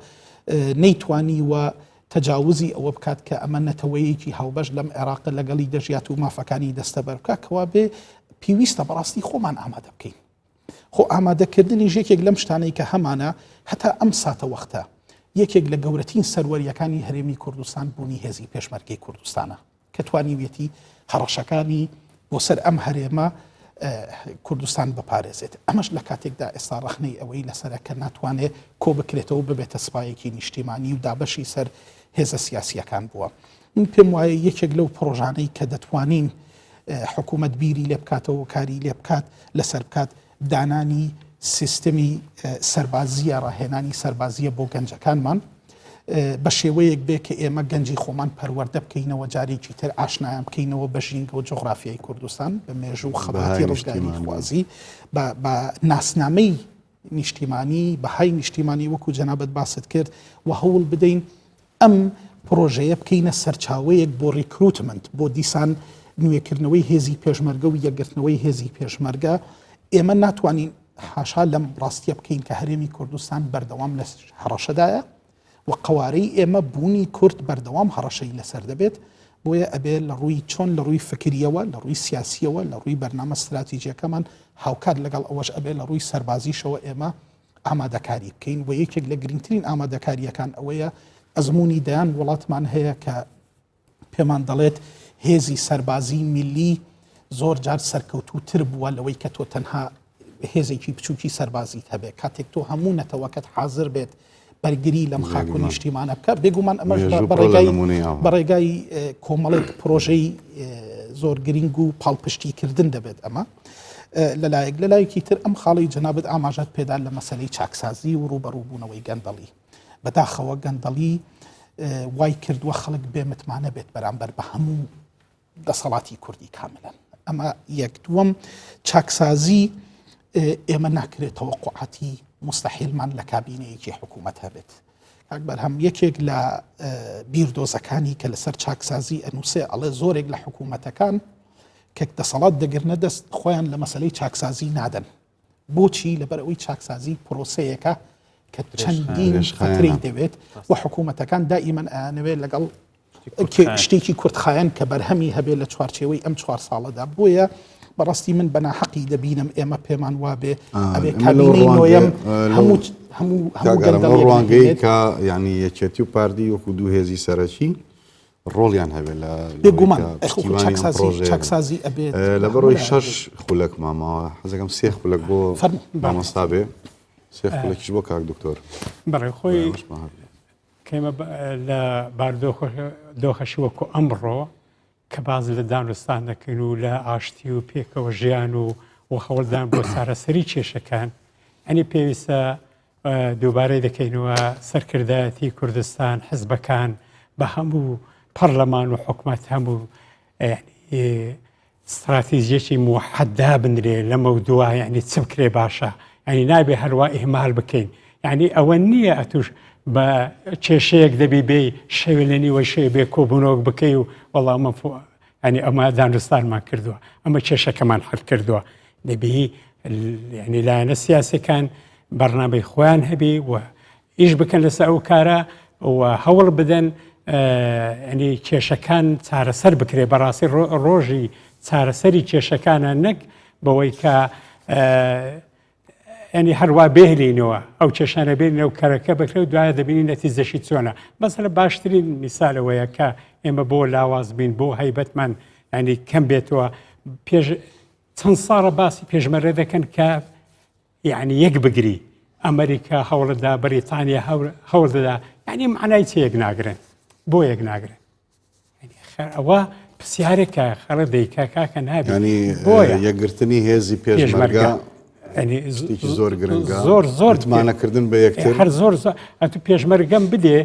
نەیتوانی و تەجاوزی ئەوە بکات کە ئەمە نەتەوەیەکی هاوبەش لەم عێراقە لەگەڵی دەژیات و مافەکانی دەستەبەر بکات کەوا بێ پێویستە بەڕاستی خۆمان ئامادە بکەین. خۆ ئامادەکردنیش یەکێک لەم شتانەی کە هەمانە هەتا ئەم ساتەوەختە یەکێک لە گەورەترین سەروەریەکانی هەرێمی کوردستان بوونی هێزی پێشمەرگەی کوردستانە کە توانیویەتی هەڕەشەکانی بۆ سەر ئەم هەرێمە کوردستان بپارێزێت ئەمەش لە کاتێکدا ئێستا ڕەخنەی ئەوەی لەسەرە کە ناتوانێت کۆ بکرێتەوە ببێتە سپایەکی نیشتیمانی و دابەشی سەر هێزە سیاسیەکان بووە. من پێم وایە یەکێک لەو پڕۆژانەی کە دەتوانین حکوومەت بیری لێ بکاتەوە و کاری لێ بکات لەسەر بکات دانانی سیستمی سەربازیە ڕاهێنانی سەربازیە بۆ گەنجەکانمان بە شێوەیەک بێ کە ئێمە گەنجی خۆمان پەروەردە بکەینەوە جارێکی تر ئاشنایان بکەینەوە بە ژینگە و جوغرافیای کوردستان بە مێژوو و خەباتی ڕزگاری خوازی بە ناسنامەی نیشتیمانی، بەهای نیشتیمانی وەکو جەنابت باست کرد و هەوڵ بدەین ئەم پڕۆژەیە بکەینە سەرچاوەیەک بۆ recruitment، بۆ دیسان نوێکردنەوەی هێزی پێشمەرگە و یەکگرتنەوەی هێزی پێشمەرگە. ئێمە ناتوانین حاشا لەم ڕاستیە بکەین کە هەرێمی کوردستان بەردەوام لە هەڕەشەدایە و قەوارەی ئێمە بوونی کورد بەردەوام هەڕەشەی لەسەر دەبێت، بۆیە ئەبێ لە ڕووی چۆن لە ڕووی فکریەوە، لە ڕووی سیاسیەوە، لە ڕووی بەرنامە ستراتیجیەکەمان، هاوکات لەگەڵ ئەوەش ئەبێ لە ڕووی سەربازیشەوە ئێمە ئامادەکاری بکەین و یەکێک لە گرنگترین ئامادەکارییەکان ئەوەیە ئەزموونی دەیان وڵاتمان هەیە کە پێمان دەڵێت هێزی سەربازی میللی زۆر جار سەرکەوتووتر بووە لەوەی کە تۆ تەنها هێزێکی بچووکی سەربازیت هەبێت کاتێک تۆ هەموو نەتەوەکەت حاضر بێت بەرگری لەم خاک و نیشتیمانە بکە بێگومان ئەمەش بە ڕێگای کۆمەڵێک پرۆژەی زۆر گرنگ و پاڵپشتیکردن دەبێت ئەمە لەلایەک لەلایەکی تر ئەم خاڵی جەنابەت ئاماژەت پێدا لە مەسلەی چاکسازی و ڕوبەڕووبوونەوەی گەندەڵی بەداخەوە گەندەڵی وای کردووە خەڵک بێ متمانە بێت بەرامبەر بە هەموو دەسەڵاتی کوردی کاملەن ئەمە یەک دووەم چاکسازی ئێمە ناکرێت تەوەقعاتی مستحیلمان لە کابینەیەکی حکوومەت هەبێت کاک بەرهەم یەکێک لە بیردۆزەکانی کە لەسەر چاکسازی ئەنووسێ ئەڵێ زۆرێک لە حکوومەتەکان کە دەسەڵات دەگرنە دەست خۆیان لە مەسلەی چاکسازی نادەن بۆچی؟ لەبەر ئەوەی چاکسازی پرۆسەیەکە کە چەندین فترەی دەوێت و حکوومەتەکان دائیمەن ئەیانەوێت لەگەڵ شتێکی کورتخایەن کە بەرهەمی هەبێت لە چوارچێوەی ئەم چوار ساڵەدا بۆیە بەڕاستی من بەناحەقی دەبینم ئێمە پێمان وابێ ئەبێ کابینەی نۆیەم هەموو هەموو هەموو ڕوانگەی کە ینی یەکێتی و پارتی وەکو دوو هێزی سەرەکی ڕۆڵیان هەبێت لە بێگومان چاکسازی ئەبێت لە بەڕۆی شەش خولەک ماماوە حەزەکەم سێ خولەک بۆ مامۆستا بێ سێ خولەکیش بۆ کاک دکتۆر بەڕێ خۆی کەمە لە باردۆخەشی وەکو ئەمڕۆ کە باز لە دانوستان دەکەین و لە ئاشتی و پێکەوە ژیان و و هەوڵدان بۆ چارەسەری کێشەکان ئەنی پێویستە دووبارەی دەکەینەوە سەرکردایەتی کوردستان حزبەکان بە هەموو پەرلەمان و حکومەت هەموو استراتیژیەکی موحد دابنرێ لەمە دووە یعنی چ بکرێ باشە ینی نابێ هەروە ئیهمال بکەین یعنی ئەوە نییە ئەتوش بە کێشەیەک دەبی بێ شەوێ لە نیوە شەوێ بێ کۆبوونەوەک بکەی و وەڵام ینی ئەمە دانوستانمان کردووە ئەمە کێشەکەمان حل کردووە دەبی ینی لایەنە سیاسەکان بەرنامەی خۆیان هەبی و ئیش بکەن لەسەر ئەو کارە و هەوڵ بدەن ینی کێشەکان چارەسەر بکرێ بەڕاستی ڕۆژی چارەسەری کێشەکانە نەک بەوەی کە ینی هەروە بێهلینەوە ئەو کێشانە بێنەوە کەرەکە بکرێ و دوایە دەبینی نەتیزەشی چۆنە مەسەلە باشترین میسالەوەیە کە ئێمە بۆ لاواز بین بۆ هەیبەتمان ینی کەم بێتەوە پێش چەند ساڵە باسی پێشمەرە دەکەن کە یعنی یەک بگری ئەمریکا هەوڵدا بەریتانیا هەوڵ دەدا یعنی معنای چێ یەک ناگرن بۆ یەک ناگرن ئەوە پرسیارێکە خەڵک دەیکا کاکە نابێت بۆیە یەکگرتنی هێزی پێشمەرگە شتێکی زۆر گرنگە زۆر زۆر متمانەکردن بە یەکتر هەر زۆر زۆر ئەتو پێشمەرگەم بدێ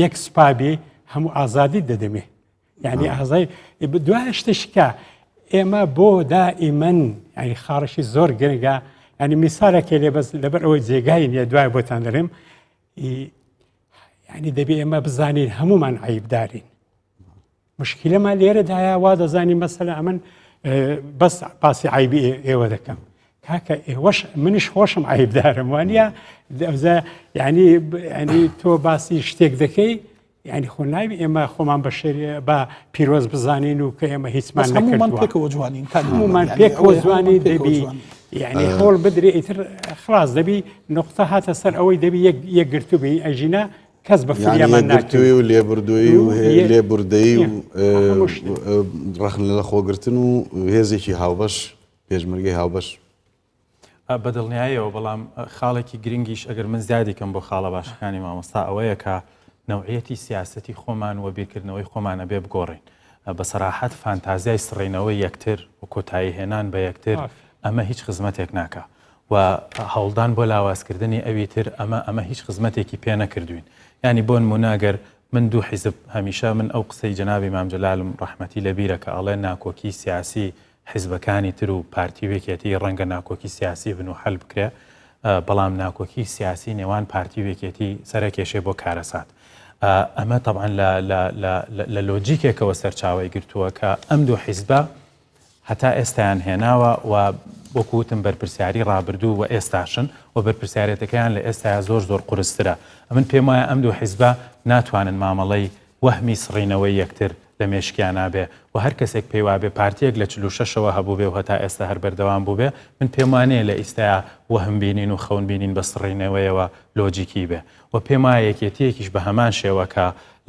یەک سوپابی هەموو ئازادی دەدەمێ یعنی ئازای دوای شتشکە ئێمە بۆ دائیمەن ینی خاڕشی زۆر گرنگە ینی میسالەکەی لێ بەس لەبەر ئەوەی جێگای نیە دوای بۆتان دەڵێم ینی دەبێ ئێمە بزانین هەمومان عیبدارین مشکلەمان لێرەدایە وا دەزانی مەسەلە ئەمن بەس باسی عیبی ئێوە دەکەم کاکە ئێوەش منیش خۆشم عیبدارم وانە ینی ینی تۆ باسی شتێک دەکەی یعنی خۆ ناوی ئێمە خۆمان بە شێری بە پیرۆز بزانین و کە ئێمە هیچمان هەمومان پێکەوە جوانین هەمومان پێکەوە جوانی دەبی یعنی هەوڵ بدرێ ئیتر خلاص دەبی نقطە هاتە سەر ئەوەی دەبی یەکگرتوو بی ئەژینا کەس بە فریامان ناکەوی و لێبوردویی و لێبوردەیی و ڕەخنە لە خۆگرتن و هێزێکی هاوبەش پێشمەرگەی هاوبەش بە دڵنیاییەوە، بەڵام خاڵێکی گرنگیش ئەگەر من زیادی کەم بۆ خاڵە باشەکانی مامۆستا ئەوەیە کە. نەوعیەتی سیاسەتی خۆمان و بیرکردنەوەی خۆمان ئەبێ بگۆڕین. بە سەراحەت فانتازیای سڕینەوەی یەکتر و کۆتایی هێنان بە یەکتر ئەمە هیچ خزمەتێک ناکا و هەوڵدان بۆ لاوازکردنی ئەوی تر ئەمە ئەمە هیچ خزمەتێکی پێ نەکردوین. یانی بۆ نموونە گەر من دوو حیزب هەمیشە من ئەو قسەی جەنابی مام جەلالم ڕەحمەتی لە بیرە کە ئەڵێ ناکۆکی سیاسی حیزبەکانی تر و پارتی و یەکێتی ڕەنگە ناکۆکی سیاسی بن و حەل بکرێ بەڵام ناکۆکی سیاسی نێوان پارتی و یەکێتی سەرەکێشێ بۆ کارەسات. ئەمە تەبعەن لە لۆجیکێکەوە سەرچاوەی گرتووە کە ئەم دوو حیزبە هەتا ئێستایان هێناوە و وەکو وتم بەرپرسیاری ڕابردوو و ئێستاشن و بەرپرسیارێتەکەیان لە ئێستایا زۆر زۆر قورسترە. ئەمن پێم وایە ئەم دوو حیزبە ناتوانن مامەڵەی وەهمی سڕینەوەی یەکتر لە مێشکیانا بێ و هەر کەسێک پێی وابێ پارتییەک لە 46 ەوە هەبووبێ و هەتا ئێستا هەر بەردەوام بووبێ من پێم وانییە لە ئیستایا وەهم بینین و خەون بینین بە سڕینەوەیەوە لۆجیکی بێ و پێم وایە یەکێتییەکیش بە هەمان شێوە کە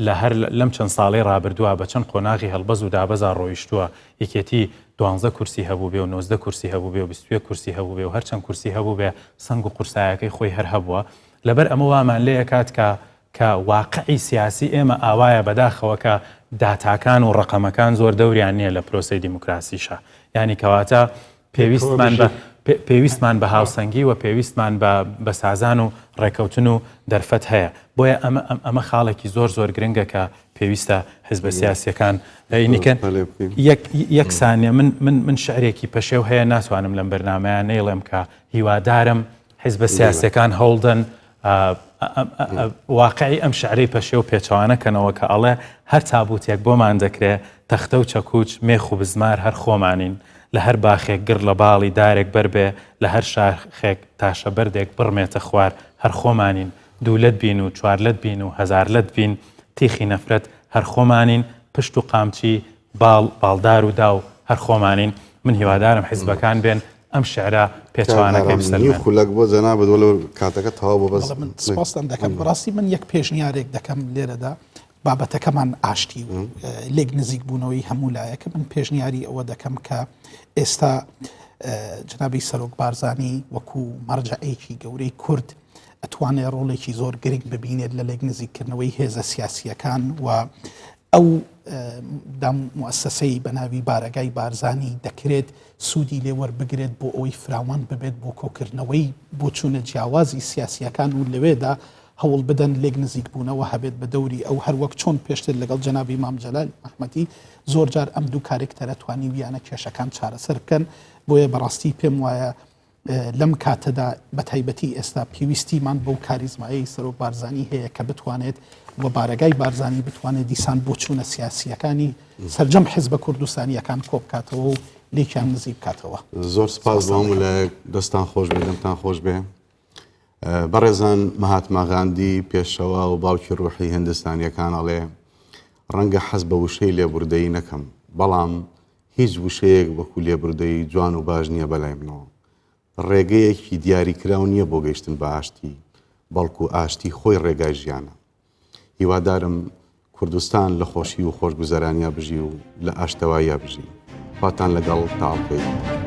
لە هەر لەم چەند ساڵەی ڕابردووە بە چەند قۆناغی هەڵبەز و دابەزا ڕۆیشتووە، یەکێتی دوانزە کورسی هەبووبێ و 19 کورسی هەبووبێ و 21 کورسی هەبووبێ و هەر چەند کورسی هەبووبێ سەنگ و قورسایەکەی خۆی هەر هەبووە. لەبەر ئەمە وامان لێ ئەکات کە کە واقعی سیاسی ئێمە ئاوایە بەداخەوە کە داتاکان و ڕەقەمەکان زۆر دەوریان نییە لە پرۆسەی دیموکراسیشا. یانی کەواتە پێویستمان بە پێویستمان بە هاوسەنگی و پێویستمان بە بە سازان و ڕێکەوتن و دەرفەت هەیە بۆیە ئەمە ئەمە خاڵێکی زۆر زۆر گرنگە کە پێویستە حزبە سیاسیەکان نیکەن یەک یەکسانە من من من شعرێکی پەشێو هەیە ناتوانم لەم بەرنمەیە نەیڵێم کە هیوادارم حزبە سیاسەکان هەوڵدەن واقعی ئەم شعرەی پەشێو پێچەوانە کەنەوە کە ئەڵێ هەر تابوتێک بۆمان دەکرێ تەختە و چەکوچ مێخ و بزمار هەر خۆمانین لە هەر باخێک گڕ لە باڵی دارێک بەر بێ لە هەر شاخێک تاشە بەردێک بڕمێتە خوار هەر خۆمانین دوولەت بین و چوارلەت بین و هەزارلەت بین تیخی نەفرەت هەر خۆمانین پشت و قامچی باڵ باڵدار و داو هەر خۆمانین من هیوادارم حیزبەکان بێن ئەم شعرە پێچەوانەکەی بسەلمێنن. نیو خولەک بۆ جەنابت وەلو کاتەکە تەواو بوو بەس. بەڵێ من سپاستان دەکەم. بەڕاستی من یەک پێشنیارێک دەکەم لێرەدا بابەتەکەمان ئاشتی و لێک نزیک بوونەوەی هەموو لایەکە من پێشنیاری ئەوە دەکەم کە ئێستا جنابی سەرۆک بارزانی وەکو مەرجەعێکی گەورەی کورد ئەتوانێ ڕۆڵێکی زۆر گرنگ ببینێت لە لێک نزیککردنەوەی هێزە سیاسیەکان و ئەو دام موئەسەسەی بە ناوی بارەگای بارزانی دەکرێت سوودی لێ وەربگرێت بۆ ئەوەی فراوان ببێت بۆ کۆکردنەوەی بۆچوونە جیاوازی سیاسییەکان و لەوێدا هەوڵ بدەن لێک نزیکبوونەوە هەبێت بە دەوری ئەو هەر وەک چۆن پێشتر لەگەڵ جەنابی مام جەلال ئەحمەدی زۆر جار ئەم دوو کارێکتەرە توانیویانە کێشەکان چارەسەر بکەن بۆیە بەڕاستی پێم وایە لەم کاتەدا بەتایبەتی ئێستا پێویستیمان بەو کاریزمایەی سەرۆک بارزانی هەیە کە بتوانێت و بارەگای بارزانی بتوانێت دیسان بۆچوونە سیاسییەکانی سەرجەم حزبە کوردستانییەکان کۆبکاتەوە و لێکیان نزیک بکاتەوە. زۆر سپاس بۆ هەموو لایەک، دەستتان خۆش بێ، دەمتان خۆش بێ. بەڕێزان مەهاتما غاندی پێشەوا و باوکی ڕوحی هندستانیەکان ئەڵێ ڕەنگە حەز بە وشەی لێبوردەیی نەکەم بەڵام هیچ وشەیەک وەکو لێبوردەیی جوان و باش نییە بەلای منەوە. ڕێگەیەکی دیاریکراو نییە بۆ گەیشتن بە ئاشتی، بەڵکو ئاشتی خۆی ڕێگای ژیانە. هیوادارم کوردستان لە خۆشی و خۆشگوزەرانیا بژی و لە ئاشتەواییا بژی. خواتان لەگەڵ تا ئەڵقەی دیکە.